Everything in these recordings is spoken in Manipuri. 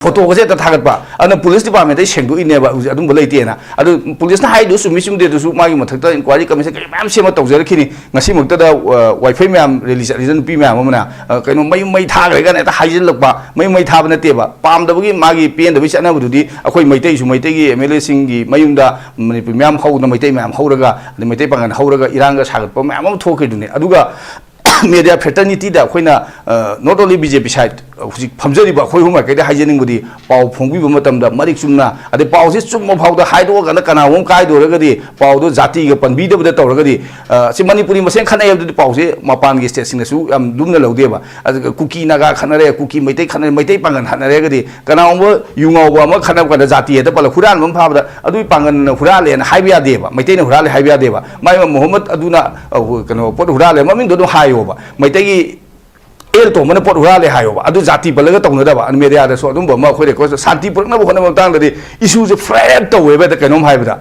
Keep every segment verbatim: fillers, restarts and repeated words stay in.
ꯐꯣꯇꯣꯒꯁꯦ ꯍꯦꯛꯇ ꯊꯥꯒꯠꯄ꯫ ꯑꯗꯨꯅ ꯄꯨꯂꯤꯁ ꯗꯤꯄꯥꯔꯠꯃꯦꯟꯇꯩ ꯁꯦꯡꯗꯣꯛꯏꯅꯦꯕ, ꯍꯧꯖꯤꯛ ꯑꯗꯨꯝꯕ ꯂꯩꯇꯦꯅ꯫ ꯑꯗꯨ ꯄꯨꯂꯤꯁꯅ ꯍꯥꯏꯗꯨ ꯆꯨꯝꯃꯤ ꯆꯨꯝꯗꯦ ꯑꯗꯨꯁꯨ ꯃꯥꯒꯤ ꯃꯊꯛꯇ ꯏꯟꯀ꯭ꯋꯥꯏꯔꯤ ꯀꯃꯤꯁꯟ ꯀꯩ ꯃꯌꯥꯝ ꯁꯦꯝꯃ ꯇꯧꯖꯔꯛꯈꯤꯅꯤ꯫ ꯉꯁꯤꯃꯛꯇꯗ, ꯑ, ꯋꯥꯏꯐꯩ ꯃꯌꯥꯝ ꯔꯦꯂꯤ ꯆꯠꯂꯤꯗ ꯅꯨꯄꯤ ꯃꯌꯥꯝ ꯑꯃꯅ, ꯑ, ꯀꯩꯅꯣ ꯃꯌꯨꯝ ꯃꯩ ꯊꯥꯈ꯭ꯔꯦ ꯀꯥꯏꯅ ꯍꯦꯛꯇ ꯍꯥꯏꯖꯤꯜꯂꯛꯄ꯫ ꯃꯌꯨꯝ ꯃꯩ ꯊꯥꯕ ꯅꯠꯇꯦꯕ, ꯄꯥꯝꯗꯕꯒꯤ ꯃꯥꯒꯤ ꯄꯦꯟꯗꯕꯒꯤ ꯆꯠꯅꯕꯗꯨꯗꯤ ꯑꯩꯈꯣꯏ ꯃꯩꯇꯩꯁꯨ ꯃꯩꯇꯩꯒꯤ ꯑꯦꯝ ꯑꯦꯜ ꯑꯦꯁꯤꯡꯒꯤ ꯃꯌꯨꯝꯗ ꯃꯅꯤꯄꯨꯔ ꯃꯌꯥꯝ ꯍꯧꯗꯅ ꯃꯩꯇꯩ ꯃꯌꯥꯝ ꯍꯧꯔꯒ, ꯑꯗꯩ ꯃꯩꯇꯩ ꯄꯥꯡꯒꯜ ꯍꯧꯔꯒ ꯏꯔꯥꯡꯒ ꯁꯥꯒꯠꯄ ꯃꯌꯥꯝ ꯑꯃ ꯊꯣꯛꯈ꯭ꯔꯤꯗꯨꯅꯤ꯫ ꯑꯗꯨꯒ media fraternityꯗ ꯑꯩꯈꯣꯏꯅ, ꯑ, not only B J P side, ꯍꯧꯖꯤꯛ ꯐꯝꯖꯔꯤꯕ ꯑꯩꯈꯣꯏ ꯑꯍꯨꯝ ꯃꯥꯏꯀꯩꯗ ꯍꯥꯏꯖꯅꯤꯡꯕꯗꯤ, ꯄꯥꯎ ꯐꯣꯡꯕꯤꯕ ꯃꯇꯝꯗ ꯃꯔꯤꯛ ꯆꯨꯝꯅ, ꯑꯗꯩ ꯄꯥꯎꯁꯦ ꯆꯨꯝꯕ ꯐꯥꯎꯗ ꯍꯥꯏꯗꯣꯛꯑꯀꯥꯟꯗ ꯀꯅꯥꯒꯨꯝꯕ ꯑꯃ ꯀꯥꯏꯗꯧꯔꯒꯗꯤ, ꯄꯥꯎꯗꯣ ꯖꯥꯇꯤꯒ ꯄꯟꯕꯤꯗꯕꯗ ꯇꯧꯔꯒꯗꯤ, ꯑ, ꯁꯤ ꯃꯅꯤꯄꯨꯔꯤ ꯃꯁꯦꯟ ꯈꯠꯅꯩ ꯍꯥꯏꯕꯗꯨꯗꯤ ꯄꯥꯎꯁꯦ ꯃꯄꯥꯟꯒꯤ stateꯁꯤꯡꯅꯁꯨ ꯌꯥꯝ ꯂꯨꯝꯅ ꯂꯧꯗꯦꯕ꯫ ꯑꯗꯨꯒ ꯀꯨꯀꯤ ꯅꯥꯒꯥ ꯈꯠꯅꯔꯦ, ꯀꯨꯀꯤ ꯃꯩꯇꯩ ꯈꯠꯅꯔꯦ, ꯃꯩꯇꯩ ꯄꯥꯡꯒꯜ ꯈꯠꯅꯔꯦꯒꯗꯤ, ꯀꯅꯥꯒꯨꯝꯕ ꯌꯨ ꯉꯥꯎꯕ ꯑꯃ ꯈꯠꯅꯕ ꯀꯥꯟꯗ ꯖꯥꯇꯤ ꯍꯦꯛꯇ ꯄꯜꯂ ꯍꯨꯔꯥꯟꯕ ꯑꯃ ꯐꯥꯕꯗ ꯑꯗꯨꯒꯤ ꯄꯥꯡꯒꯜꯅ ꯍꯨꯔꯥꯜꯂꯦꯅ ꯍꯥꯏꯕ ꯌꯥꯗꯦꯕ, ꯃꯩꯇꯩꯅ ꯍꯨꯔꯥꯜꯂꯦ ꯍꯥꯏꯕ ꯌꯥꯗꯦꯕ꯫ ꯃꯥꯏ ꯃꯣꯍꯝꯃꯗ ꯑꯗꯨꯅ, ꯑ, ꯀꯩꯅꯣ, ꯄꯣꯠ ꯍꯨꯔꯥꯜꯂꯦ, ꯃꯃꯤꯡꯗꯣ ꯑꯗꯨꯝ ꯍꯥꯏꯌꯣꯕ꯫ ꯃꯩꯇꯩꯒꯤ ꯑꯦꯜ ꯇꯣꯝꯕꯅ ꯄꯣꯠ ꯍꯨꯔꯥꯜꯂꯦ ꯍꯥꯏꯌꯣꯕ, ꯑꯗꯨ ꯖꯥꯇꯤ ꯄꯜꯂꯒ ꯇꯧꯅꯗꯕ꯫ ꯑꯗꯨ mediaꯗꯁꯨ ꯑꯗꯨꯝꯕ ꯑꯃ ꯑꯩꯈꯣꯏ request, ꯁꯥꯟꯇꯤ ꯄꯨꯔꯛꯅꯕ ꯍꯣꯠꯅꯕ ꯃꯇꯥꯡꯗꯗꯤ issueꯁꯦ flare up ꯇꯧꯋꯦꯕ, ꯍꯦꯛꯇ ꯀꯩꯅꯣꯝ ꯍꯥꯏꯕꯗ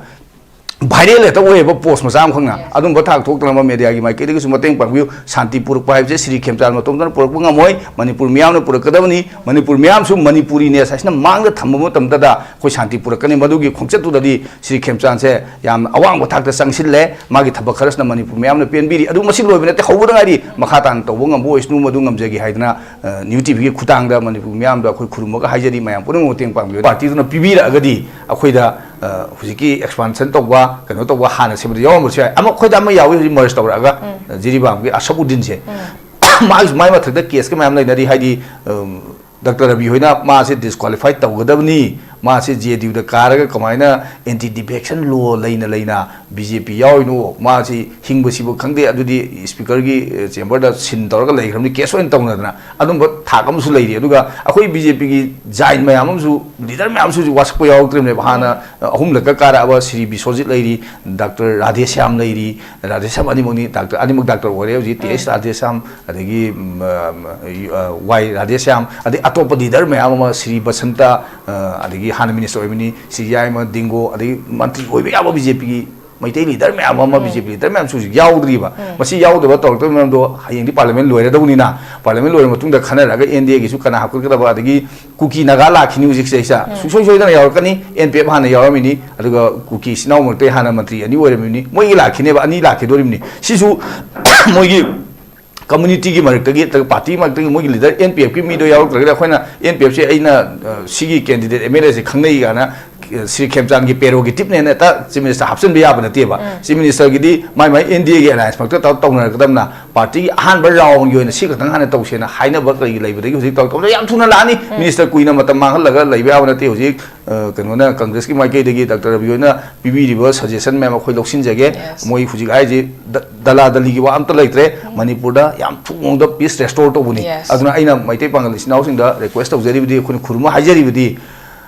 viral ꯍꯦꯛꯇ ꯑꯣꯏꯌꯦꯕ꯫ Post ꯃꯆꯥ ꯑꯃꯈꯛꯅ꯫ ꯑꯗꯨꯝꯕ ꯊꯥꯛ ꯊꯣꯛꯇꯅꯕ mediaꯒꯤ ꯃꯥꯏꯀꯩꯗꯒꯤꯁꯨ ꯃꯇꯦꯡ ꯄꯥꯡꯕꯤꯌꯨ꯫ ꯁꯥꯟꯇꯤ ꯄꯨꯔꯛꯄ ꯍꯥꯏꯕꯁꯦ ꯁ꯭ꯔꯤ ꯈꯦꯝꯆꯥꯟ ꯃꯇꯣꯝꯇꯅ ꯄꯨꯔꯛꯄ ꯉꯝꯃꯣꯏ, ꯃꯅꯤꯄꯨꯔ ꯃꯤꯌꯥꯝꯅ ꯄꯨꯔꯛꯀꯗꯕꯅꯤ꯫ ꯃꯅꯤꯄꯨꯔ ꯃꯤꯌꯥꯝꯁꯨ ꯃꯅꯤꯄꯨꯔꯤꯅꯦ ꯍꯥꯏꯁꯤꯅ ꯃꯥꯡꯗ ꯊꯝꯕ ꯃꯇꯝꯗꯗ ꯑꯩꯈꯣꯏ ꯁꯥꯟꯇꯤ ꯄꯨꯔꯛꯀꯅꯤ꯫ ꯃꯗꯨꯒꯤ ꯈꯣꯡꯆꯠꯇꯨꯗꯗꯤ ꯁ꯭ꯔꯤ ꯈꯦꯝꯆꯥꯟꯁꯦ ꯌꯥꯝꯅ ꯑꯋꯥꯡꯕ ꯊꯥꯛꯇ ꯆꯪꯁꯤꯜꯂꯦ꯫ ꯃꯥꯒꯤ ꯊꯕꯛ ꯈꯔꯁꯤꯅ ꯃꯅꯤꯄꯨꯔ ꯃꯤꯌꯥꯝꯅ ꯄꯦꯟꯕꯤꯔꯤ꯫ ꯑꯗꯨ ꯃꯁꯤ ꯂꯣꯏꯕ ꯅꯠꯇꯦ, ꯍꯧꯕꯗ ꯉꯥꯏꯔꯤ꯫ ꯃꯈꯥ ꯇꯥꯅ ꯇꯧꯕ ꯉꯝꯕ ꯑꯣꯏꯁꯅꯨ, ꯃꯗꯨ ꯉꯝꯖꯒꯦ ꯍꯥꯏꯗꯅ, ꯑ, New TVꯒꯤ ꯈꯨꯠꯊꯥꯡꯗ ꯃꯅꯤꯄꯨꯔ ꯃꯤꯌꯥꯝꯗ ꯑꯩꯈꯣꯏ ꯈꯨꯔꯨꯝꯃꯒ ꯍꯥꯏꯖꯔꯤ, ꯃꯌꯥꯝ ꯄꯨꯝꯅꯃꯛ ꯃꯇꯦꯡ ꯄꯥꯡꯕꯤꯌꯨ꯫ Partyꯗꯨꯅ ꯄꯤꯕꯤꯔꯛꯑꯒꯗꯤ ꯑꯩꯈꯣꯏꯗ, ꯑ, ꯍꯧꯖꯤꯛꯀꯤ expansion ꯇꯧꯕ, ꯀꯩꯅꯣ ꯇꯧꯕ ꯍꯥꯟꯅ ꯁꯦꯝꯕꯗ ꯌꯥꯎꯔꯝꯕꯁꯨ ꯌꯥꯏ꯫ ꯑꯃ, ꯑꯩꯈꯣꯏꯗ ꯑꯃ ꯌꯥꯎꯏ ꯍꯧꯖꯤꯛ merge ꯇꯧꯔꯛꯑꯒ, ꯑ, ꯖꯤꯔꯤꯕꯥꯝꯒꯤ ꯑꯁꯐꯎꯗꯤꯟꯁꯦ꯫ ꯃꯥꯒꯤꯁꯨ ꯃꯥꯏ ꯃꯊꯛꯇ caseꯀ ꯃꯌꯥꯝ ꯂꯩꯅꯔꯤ, ꯍꯥꯏꯗꯤ, ꯎꯝ, ꯗꯥꯛꯇꯔ ꯔꯕꯤ ꯍꯣꯏꯅ ꯃꯥꯁꯦ disqualify ꯇꯧꯒꯗꯕꯅꯤ, ꯃꯥꯁꯦ JDUꯗ ꯀꯥꯔꯒ ꯀꯃꯥꯏꯅ anti defection law ꯂꯩꯅ ꯂꯩꯅ BJP ꯌꯥꯎꯔꯤꯅꯣ, ꯃꯥꯁꯤ ꯍꯤꯡꯕꯁꯤꯕꯨ ꯈꯪꯗꯦ, ꯑꯗꯨꯗꯤ speakerꯒꯤ, ꯑ, chamberꯗ ꯁꯤꯟ ꯇꯧꯔꯒ ꯂꯩꯈ꯭ꯔꯕꯅꯤ, case ꯑꯣꯏꯅ ꯇꯧꯅꯗꯅ ꯑꯗꯨꯝꯕ ꯊꯥꯛ ꯑꯃꯁꯨ ꯂꯩꯔꯤ꯫ ꯑꯗꯨꯒ ꯑꯩꯈꯣꯏ BJPꯒꯤ giant ꯃꯌꯥꯝ ꯑꯃꯁꯨ, leader ꯃꯌꯥꯝ ꯑꯃꯁꯨ ꯍꯧꯖꯤꯛ ꯋꯥꯁꯛꯄ ꯌꯥꯎꯔꯛꯇ꯭ꯔꯤꯕꯅꯦꯕ꯫ ꯍꯥꯟꯅ, ꯑ, ꯑꯍꯨꯝꯂꯛꯀ ꯀꯥꯔꯛꯑꯕ ꯁ꯭ꯔꯤ ꯕꯤꯁ꯭ꯋꯖꯤꯠ ꯂꯩꯔꯤ, ꯗꯥꯛꯇꯔ ꯔꯥꯙꯦꯁ꯭ꯌꯥꯝ ꯂꯩꯔꯤ, ꯔꯥꯙꯦꯁ꯭ꯌꯥꯝ ꯑꯅꯤꯃꯛꯅꯤ, ꯗꯥꯛꯇꯔ ꯑꯅꯤꯃꯛ ꯗꯥꯛꯇꯔ ꯑꯣꯏꯔꯦ ꯍꯧꯖꯤꯛ, ꯇꯤ ꯑꯩꯆ ꯔꯥꯙꯦꯁ꯭ꯌꯥꯝ, ꯑꯗꯒꯤ, ꯎꯝ, ꯑ, ꯑ, ꯋꯥꯏ ꯔꯥꯙꯦꯁ꯭ꯌꯥꯝ, ꯑꯗꯩ ꯑꯇꯣꯞꯄ leader ꯃꯌꯥꯝ ꯑꯃ, ꯁ꯭ꯔꯤ ꯕꯁꯟꯇ, ꯑ, ꯑꯗꯒꯤ ꯍꯥꯟꯅ minister ꯑꯣꯏꯕꯅꯤ, ꯁ꯭ꯔꯤ ꯌꯥꯏꯃ ꯗꯤꯡꯒꯣ, ꯑꯗꯒꯤ ꯃꯟꯇ꯭ꯔꯤ ꯑꯣꯏꯕ ꯌꯥꯕ BJPꯒꯤ ꯃꯩꯇꯩ ꯂꯤꯗꯔ ꯃꯌꯥꯝ ꯑꯃ, ꯕꯤ ꯖꯦ ꯄꯤ ꯂꯤꯗꯔ ꯃꯌꯥꯝꯁꯨ ꯍꯧꯖꯤꯛ ꯌꯥꯎꯗ꯭ꯔꯤꯕ꯫ ꯃꯁꯤ ꯌꯥꯎꯗꯕ ꯇꯧꯔꯛꯇꯕ ꯃꯔꯝꯗꯣ ꯍꯌꯦꯡꯗꯤ ꯄꯥꯔꯂꯤꯌꯥꯃꯦꯟ ꯂꯣꯏꯔꯗꯧꯅꯤꯅ, ꯄꯥꯔꯂꯤꯌꯥꯃꯦꯟ ꯂꯣꯏꯔ ꯃꯇꯨꯡꯗ ꯈꯟꯅꯔꯒ ꯑꯦꯟ ꯗꯤ ꯑꯦꯒꯤꯁꯨ ꯀꯅꯥ ꯍꯥꯞꯀꯠꯀꯗꯕ, ꯑꯗꯒꯤ ꯀꯨꯀꯤ ꯅꯥꯒꯥ ꯂꯥꯛꯈꯤꯅꯤ ꯍꯧꯖꯤꯛ ꯁꯤꯗꯩꯁꯤꯗ꯫ ꯁꯨꯡꯁꯣꯏ ꯁꯣꯏꯗꯅ ꯌꯥꯎꯔꯛꯀꯅꯤ꯫ ꯑꯦꯟ ꯄꯤ ꯑꯦꯐ ꯍꯥꯟꯅ ꯌꯥꯎꯔꯝꯃꯤꯅꯤ, ꯑꯗꯨꯒ ꯀꯨꯀꯤ ꯏꯆꯤꯟ ꯏꯅꯥꯎ ꯃꯔꯛꯇꯒꯤ ꯍꯥꯟꯅ ꯃꯟꯇ꯭ꯔꯤ ꯑꯅꯤ ꯑꯣꯏꯔꯝꯃꯤꯅꯤ, ꯃꯣꯏꯒꯤ ꯂꯥꯛꯈꯤꯅꯦꯕ, ꯑꯅꯤ ꯂꯥꯛꯈꯤꯗꯣꯔꯤꯕꯅꯤ꯫ ꯁꯤꯁꯨ ꯃꯣꯏꯒꯤ ꯀꯝꯃꯨꯅꯤꯇꯤꯒꯤ ꯃꯔꯛꯇꯒꯤ, ꯅꯠꯇ꯭ꯔꯒ ꯄꯥꯔꯇꯤ ꯃꯔꯛꯇꯒꯤ ꯃꯣꯏꯒꯤ ꯂꯤꯗꯔ ꯑꯦꯟ ꯄꯤ ꯑꯦꯐꯀꯤ ꯃꯤꯗꯣ ꯌꯥꯎꯔꯛꯇ꯭ꯔꯒꯗꯤ ꯑꯩꯈꯣꯏꯅ ꯑꯦꯟ ꯄꯤ ꯑꯦꯐꯁꯦ ꯑꯩꯅ, ꯑ, ꯁꯤꯒꯤ ꯀꯦꯟꯗꯤꯗꯦꯠ ꯑꯦꯝ ꯑꯦꯜ ꯑꯦꯁꯦ ꯈꯪꯅꯩ ꯀꯥꯏꯅ, ꯑ, ꯁ꯭ꯔꯤ ꯈꯦꯝꯆꯥꯟꯒꯤ ꯄ꯭ꯔꯦꯔꯣꯒꯦꯇꯤꯞꯅꯦꯅ ꯍꯦꯛꯇ ꯆꯤꯐ ꯃꯤꯅꯤꯁꯇꯔ ꯍꯥꯞꯆꯤꯟꯕ ꯌꯥꯕ ꯅꯠꯇꯦꯕ꯫ ꯆꯤꯐ ꯃꯤꯅꯤꯁꯇꯔꯒꯤꯗꯤ ꯃꯥꯏ ꯃꯥꯏ ꯑꯦꯟ ꯗꯤ ꯑꯦꯒꯤ ꯑꯦꯂꯥꯌꯟꯁ ꯃꯔꯛꯇ ꯇꯧ-, ꯇꯧꯅꯔꯛꯀꯗꯕꯅ, ꯄꯥꯔꯇꯤꯒꯤ ꯑꯍꯥꯟꯕ ꯔꯥꯎꯟꯒꯤ ꯑꯣꯏꯅ ꯁꯤ ꯈꯛꯇꯪ ꯍꯥꯟꯅ ꯇꯧꯁꯦꯅ ꯍꯥꯏꯅꯕ ꯀꯔꯤ ꯂꯩꯕꯗꯒꯤ ꯍꯧꯖꯤꯛ ꯇꯧꯔꯛꯇꯧꯗ ꯌꯥꯝ ꯊꯨꯅ ꯂꯥꯛꯑꯅꯤ꯫ ꯃꯤꯅꯤꯁꯇꯔ ꯀꯨꯏꯅ ꯃꯇꯝ ꯃꯥꯡꯍꯜꯂꯒ ꯂꯩꯕ ꯌꯥꯕ ꯅꯠꯇꯦ꯫ ꯍꯧꯖꯤꯛ, ꯑ, ꯀꯩꯅꯣꯅ, ꯀꯪꯒ꯭ꯔꯦꯁꯀꯤ ꯃꯥꯏꯀꯩꯗꯒꯤ ꯗꯥꯛꯇꯔ ꯔꯕꯤ ꯍꯣꯏꯅ ꯄꯤꯕꯤꯔꯤꯕ ꯁꯖꯦꯁꯟ ꯃꯌꯥꯝ ꯑꯩꯈꯣꯏ ꯂꯧꯁꯤꯟꯖꯒꯦ꯫ ꯃꯣꯏ ꯍꯧꯖꯤꯛ ꯍꯥꯏꯁꯤ ꯗ-, ꯗꯂꯥ ꯗꯂꯤꯒꯤ ꯋꯥ ꯑꯝꯇ ꯂꯩꯇ꯭ꯔꯦ꯫ ꯃꯅꯤꯄꯨꯔꯗ ꯌꯥꯝ ꯊꯨꯕ ꯃꯑꯣꯡꯗ ꯄꯤꯁ ꯔꯦꯁꯇꯣꯔ ꯇꯧꯕꯅꯤ꯫ ꯑꯗꯨꯅ ꯑꯩꯅ ꯃꯩꯇꯩ ꯄꯥꯉꯜ ꯏꯆꯤꯟ ꯏꯅꯥꯎꯁꯤꯡꯗ ꯔꯤꯀ꯭ꯋꯦꯁ ꯇꯧꯖꯔꯤꯕꯗꯤ, ꯑꯩꯈꯣꯏꯅ ꯈꯨꯔꯨꯝꯃ ꯍꯥꯏꯖꯔꯤꯕꯗꯤ,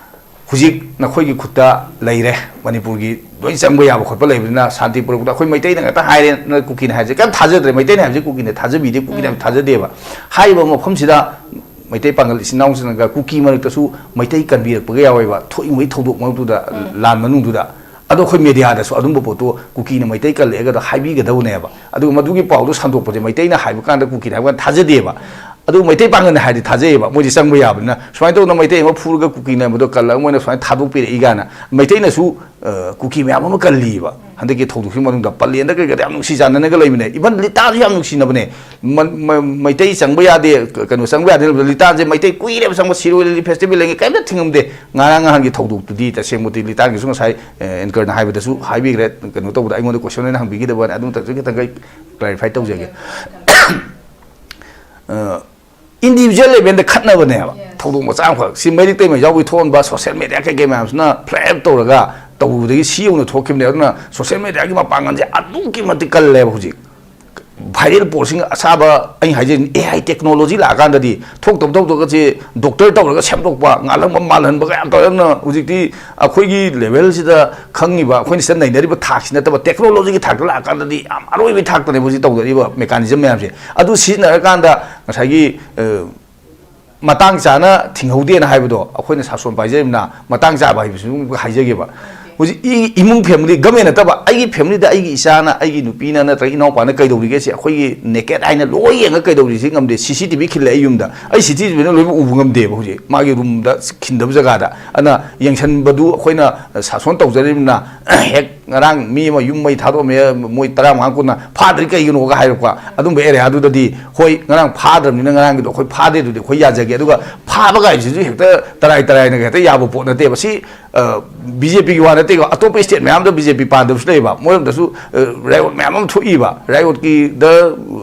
ꯍꯧꯖꯤꯛ ꯅꯈꯣꯏꯒꯤ ꯈꯨꯠꯇ ꯂꯩꯔꯦ꯫ ꯃꯅꯤꯄꯨꯔꯒꯤ ꯂꯣꯏ ꯆꯪꯕ ꯌꯥꯕ ꯈꯣꯠꯄ ꯂꯩꯕꯅꯤꯅ ꯁꯥꯟꯇꯤ ꯄꯨꯔꯛꯄꯗ ꯑꯩꯈꯣꯏ ꯃꯩꯇꯩꯅ ꯉꯥꯛꯇ ꯍꯥꯏꯔꯦ, ꯅ ꯀꯨꯀꯤꯅ ꯍꯥꯏꯕꯁꯦ ꯀꯩꯝ ꯊꯥꯖꯗ꯭ꯔꯦ꯫ ꯃꯩꯇꯩꯅ ꯍꯥꯏꯕꯁꯦ ꯀꯨꯀꯤꯅ ꯊꯥꯖꯕꯤꯗꯦ, ꯀꯨꯀꯤꯅ ꯍꯥꯏꯕꯁꯦ ꯊꯥꯖꯗꯦꯕ꯫ ꯍꯥꯏꯔꯤꯕ ꯃꯐꯝꯁꯤꯗ ꯃꯩꯇꯩ ꯄꯥꯉꯜ ꯏꯆꯤꯟ ꯏꯅꯥꯎꯁꯤꯡꯒ ꯀꯨꯀꯤ ꯃꯔꯛꯇꯁꯨ ꯃꯩꯇꯩ ꯀꯟꯕꯤꯔꯛꯄꯒ ꯌꯥꯎꯋꯦꯕ, ꯊꯣꯛꯏꯉꯩ ꯊꯧꯗꯣꯛ ꯃꯔꯛꯇꯨꯗ, ꯂꯥꯟ ꯃꯅꯨꯡꯗꯨꯗ꯫ ꯑꯗꯣ ꯑꯩꯈꯣꯏ ꯃꯦꯗꯤꯌꯥꯗꯁꯨ ꯑꯗꯨꯝꯕ ꯄꯣꯠꯇꯣ ꯀꯨꯀꯤꯅ ꯃꯩꯇꯩ ꯀꯜꯂꯛꯑꯦꯒꯗꯣ ꯍꯥꯏꯕꯤꯒꯗꯧꯅꯦꯕ꯫ ꯑꯗꯨꯒ ꯃꯗꯨꯒꯤ ꯄꯥꯎꯗꯣ ꯁꯟꯗꯣꯛꯄꯁꯦ ꯃꯩꯇꯩꯅ ꯍꯥꯏꯕ ꯀꯥꯟꯗ ꯀꯨꯀꯤꯅ ꯍꯥꯏꯕ ꯀꯥꯟꯗ ꯊꯥꯖꯗꯦꯕ꯫ ꯑꯗꯨ ꯃꯩꯇꯩ ꯄꯥꯡꯒꯜꯅ ꯍꯥꯏꯔꯗꯤ ꯊꯥꯖꯩꯌꯦꯕ, ꯃꯣꯏꯗꯤ ꯆꯪꯕ ꯌꯥꯕꯅꯤꯅ꯫ ꯁꯨꯃꯥꯏꯅ ꯇꯧꯗꯅ ꯃꯩꯇꯩ ꯑꯃ ꯐꯨꯔꯒ ꯀꯨꯀꯤꯅ ꯃꯗꯣ ꯀꯜꯂꯒ ꯃꯣꯏꯅ ꯁꯨꯃꯥꯏꯅ ꯊꯥꯗꯣꯛꯄꯤꯔꯛꯏ ꯀꯥꯏꯅ꯫ ꯃꯩꯇꯩꯅꯁꯨ, ꯑ, ꯀꯨꯀꯤ ꯃꯌꯥꯝ ꯑꯃ ꯀꯜꯂꯤꯕ ꯍꯟꯗꯛꯀꯤ ꯊꯧꯗꯣꯛꯁꯤꯒꯤ ꯃꯅꯨꯡꯗ꯫ ꯄꯂꯦꯟꯗ ꯀꯩꯀꯥꯗ ꯌꯥꯝ ꯅꯨꯡꯁꯤ ꯆꯥꯟꯅꯅꯒ ꯂꯩꯕꯅꯦ꯫ ꯏꯚꯟ ꯂꯤꯇꯥꯟꯁꯨ ꯌꯥꯝ ꯅꯨꯡꯁꯤꯅꯕꯅꯦ꯫ ꯃ-, ꯃ-, ꯃꯩꯇꯩ ꯆꯪꯕ ꯌꯥꯗꯦ, ꯀ-, ꯀꯩꯅꯣ ꯆꯪꯕ ꯌꯥꯗꯦ ꯍꯥꯏꯕꯗ ꯂꯤꯇꯥꯟꯁꯦ ꯃꯩꯇꯩ ꯀꯨꯏꯔꯦꯕ ꯆꯪꯕ, ꯁꯤꯔꯣꯏ ꯂꯤꯂꯤ ꯐꯦꯁꯇꯤꯚꯦꯜ ꯂꯩꯉꯩ ꯀꯔꯤꯝꯇ ꯊꯤꯡꯉꯝꯗꯦ꯫ ꯉꯔꯥꯡ ꯅꯍꯥꯟꯒꯤ ꯊꯧꯗꯣꯛꯇꯨꯗꯤ ꯇꯁꯦꯡꯕꯗꯤ ꯂꯤꯇꯥꯟꯒꯤꯁꯨ ꯉꯁꯥꯏ, ꯑ, ꯑꯦꯡꯀꯔꯅ ꯍꯥꯏꯕꯗꯁꯨ ꯍꯥꯏꯕꯤꯈ꯭ꯔꯦ, ꯀꯩꯅꯣ ꯇꯧꯕꯗ ꯑꯩꯉꯣꯟꯗ ꯀꯣꯏꯁꯟ ꯑꯣꯏꯅ ꯍꯪꯕꯤꯈꯤꯗꯕꯅꯤ, ꯑꯗꯨꯝꯇꯁꯨ ꯈꯤꯇꯪ ꯑꯩ ꯀ꯭ꯂꯦꯔꯤꯐꯥꯏ ꯇꯧꯖꯒꯦ꯫ ꯑ, ꯏꯟꯗꯤꯕꯤꯖꯨꯋꯦꯜ ꯂꯦꯚꯦꯜꯗ ꯈꯠꯅꯕꯅꯦꯕ꯫ ꯊꯧꯗꯣꯛ ꯃꯆꯥ ꯑꯃꯈꯛ, ꯁꯤ ꯃꯩꯔꯤꯛꯇꯩ ꯃꯩꯖꯥꯎꯕꯤ ꯊꯣꯛꯍꯟꯕ, ꯁꯣꯁꯦꯜ ꯃꯦꯗꯤꯌꯥ ꯀꯩꯀꯩ ꯃꯌꯥꯝꯁꯤꯅ ꯐ꯭ꯂꯦꯞ ꯇꯧꯔꯒ ꯇꯧꯕꯗꯒꯤ ꯁꯤ ꯌꯧꯅ ꯊꯣꯛꯈꯤꯕꯅꯦ꯫ ꯑꯗꯨꯅ ꯁꯣꯁꯦꯜ ꯃꯦꯗꯤꯌꯥꯒꯤ ꯃꯄꯥꯡꯒꯜꯁꯦ ꯑꯗꯨꯛꯀꯤ ꯃꯇꯤꯛ ꯀꯜꯂꯦꯕ ꯍꯧꯖꯤꯛ꯫ ꯚꯥꯏꯔꯦꯜ ꯄꯣꯁꯁꯤꯡ ꯑꯁꯥꯕ, ꯑꯩ ꯍꯥꯏꯖꯩ, ꯑꯦ ꯑꯥꯏ ꯇꯦꯛꯅꯣꯂꯣꯖꯤ ꯂꯥꯛꯑꯀꯥꯟꯗꯗꯤ ꯊꯣꯛꯇꯕ ꯊꯧꯗꯣꯛꯀꯁꯦ ꯗꯣꯛꯇꯔ ꯇꯧꯔꯒ ꯁꯦꯝꯗꯣꯛꯄ, ꯉꯥꯜꯍꯟꯕ ꯃꯥꯜꯍꯟꯕꯒ ꯌꯥꯝ ꯇꯧꯔꯦ꯫ ꯑꯗꯨꯅ ꯍꯧꯖꯤꯛꯇꯤ ꯑꯩꯈꯣꯏꯒꯤ ꯂꯦꯚꯦꯜꯁꯤꯗ ꯈꯪꯉꯤꯕ, ꯑꯩꯈꯣꯏꯅ ꯁꯤꯗ ꯅꯩꯅꯔꯤꯕ ꯊꯥꯛꯁꯤ ꯅꯠꯇꯕ, ꯇꯦꯛꯅꯣꯂꯣꯖꯤꯒꯤ ꯊꯥꯛꯇ ꯂꯥꯛꯑꯀꯥꯟꯗꯗꯤ ꯌꯥꯝ ꯑꯔꯣꯏꯕꯒꯤ ꯊꯥꯛꯇꯅꯦꯕ ꯍꯧꯖꯤꯛ ꯇꯧꯅꯔꯤꯕ ꯃꯦꯀꯥꯅꯤꯖꯝ ꯃꯌꯥꯝꯁꯦ꯫ ꯑꯗꯨ ꯁꯤꯖꯤꯟꯅꯔꯀꯥꯟꯗ ꯉꯁꯥꯏꯒꯤ, ꯑ, ꯃꯇꯥꯡ ꯆꯥꯅ ꯊꯤꯡꯍꯧꯗꯦꯅ ꯍꯥꯏꯕꯗꯣ ꯑꯩꯈꯣꯏꯅ ꯁꯥꯁꯣꯟ ꯄꯥꯏꯖꯔꯤꯕꯅ ꯃꯇꯥꯡ ꯆꯥꯕ ꯍꯥꯏꯕꯁꯨ ꯑꯗꯨꯝ ꯍꯥꯏꯖꯒꯦꯕ꯫ ꯍꯧꯖꯤꯛ ꯏ- ꯏꯃꯨꯡ family, government ꯅꯠꯇꯕ, ꯑꯩꯒꯤ family ꯗ ꯑꯩꯒꯤ ꯏꯆꯥꯅ, ꯑꯩꯒꯤ ꯅꯨꯄꯤꯅ ꯅꯠꯇ꯭ꯔꯒ ꯏꯅꯥꯎꯄꯥꯅ ꯀꯩꯗꯧꯔꯤꯒꯦ ꯁꯤ ꯑꯩꯈꯣꯏꯒꯤ naked eye ꯅ ꯂꯣꯏ ꯌꯦꯡꯉ ꯀꯩꯗꯧꯔꯤ ꯁꯤ ꯉꯝꯗꯦ꯫ CCTV ꯈꯤꯜꯂꯦ ꯑꯩ ꯌꯨꯝꯗ, ꯑꯩ CCTV ꯅ ꯂꯣꯏꯅꯃꯛ ꯎꯕ ꯉꯝꯗꯦꯕ꯫ ꯍꯧꯖꯤꯛ ꯃꯥꯒꯤ room ꯗ ꯈꯤꯟꯗꯕ ꯖꯒꯥꯗ, ꯑꯗꯨꯅ ꯌꯦꯡꯁꯤꯟꯕꯗꯨ ꯑꯩꯈꯣꯏꯅ ꯁꯥꯁꯣꯟ ꯇꯧꯖꯔꯤꯕꯅꯤꯅ ꯍꯦꯛ ꯉꯔꯥꯡ ꯃꯤ ꯑꯃ ꯌꯨꯝ ꯃꯩ ꯊꯥꯗꯣꯛꯑꯝꯃꯦ, ꯃꯣꯏ ꯇꯔꯥꯃꯉꯥ ꯀꯨꯟꯅ ꯐꯥꯗ꯭ꯔꯤ ꯀꯩꯒꯤꯅꯣꯒ ꯍꯥꯏꯔꯛꯄ꯫ ꯑꯗꯨꯝꯕ area ꯗꯨꯗꯗꯤ ꯍꯣꯏ, ꯉꯔꯥꯡ ꯐꯥꯗ꯭ꯔꯕꯅꯤꯅ ꯉꯔꯥꯡꯒꯤꯗꯣ ꯑꯩꯈꯣꯏ ꯐꯥꯗꯦ ꯑꯗꯨꯗꯤ ꯑꯩꯈꯣꯏ ꯌꯥꯖꯒꯦ꯫ ꯑꯗꯨꯒ ꯐꯥꯕ ꯀꯥꯏꯁꯤꯁꯨ ꯍꯦꯛꯇ ꯇꯔꯥꯏ ꯇꯔꯥꯏꯅꯒ ꯍꯦꯛꯇ ꯌꯥꯕ ꯄꯣꯠ ꯅꯠꯇꯦꯕ꯫ ꯁꯤ BJP ꯒꯤ ꯋꯥ ꯅꯠꯇꯦꯀꯣ, ꯑꯇꯣꯞꯄ state ꯃꯌꯥꯝꯗ BJP ꯄꯥꯟꯗꯕꯁꯨ ꯂꯩꯕ꯫ ꯃꯣꯏꯔꯣꯝꯗꯁꯨ riot ꯃꯌꯥꯝ ꯑꯃ ꯊꯣꯛꯏꯕ꯫ Riot ꯀꯤꯗ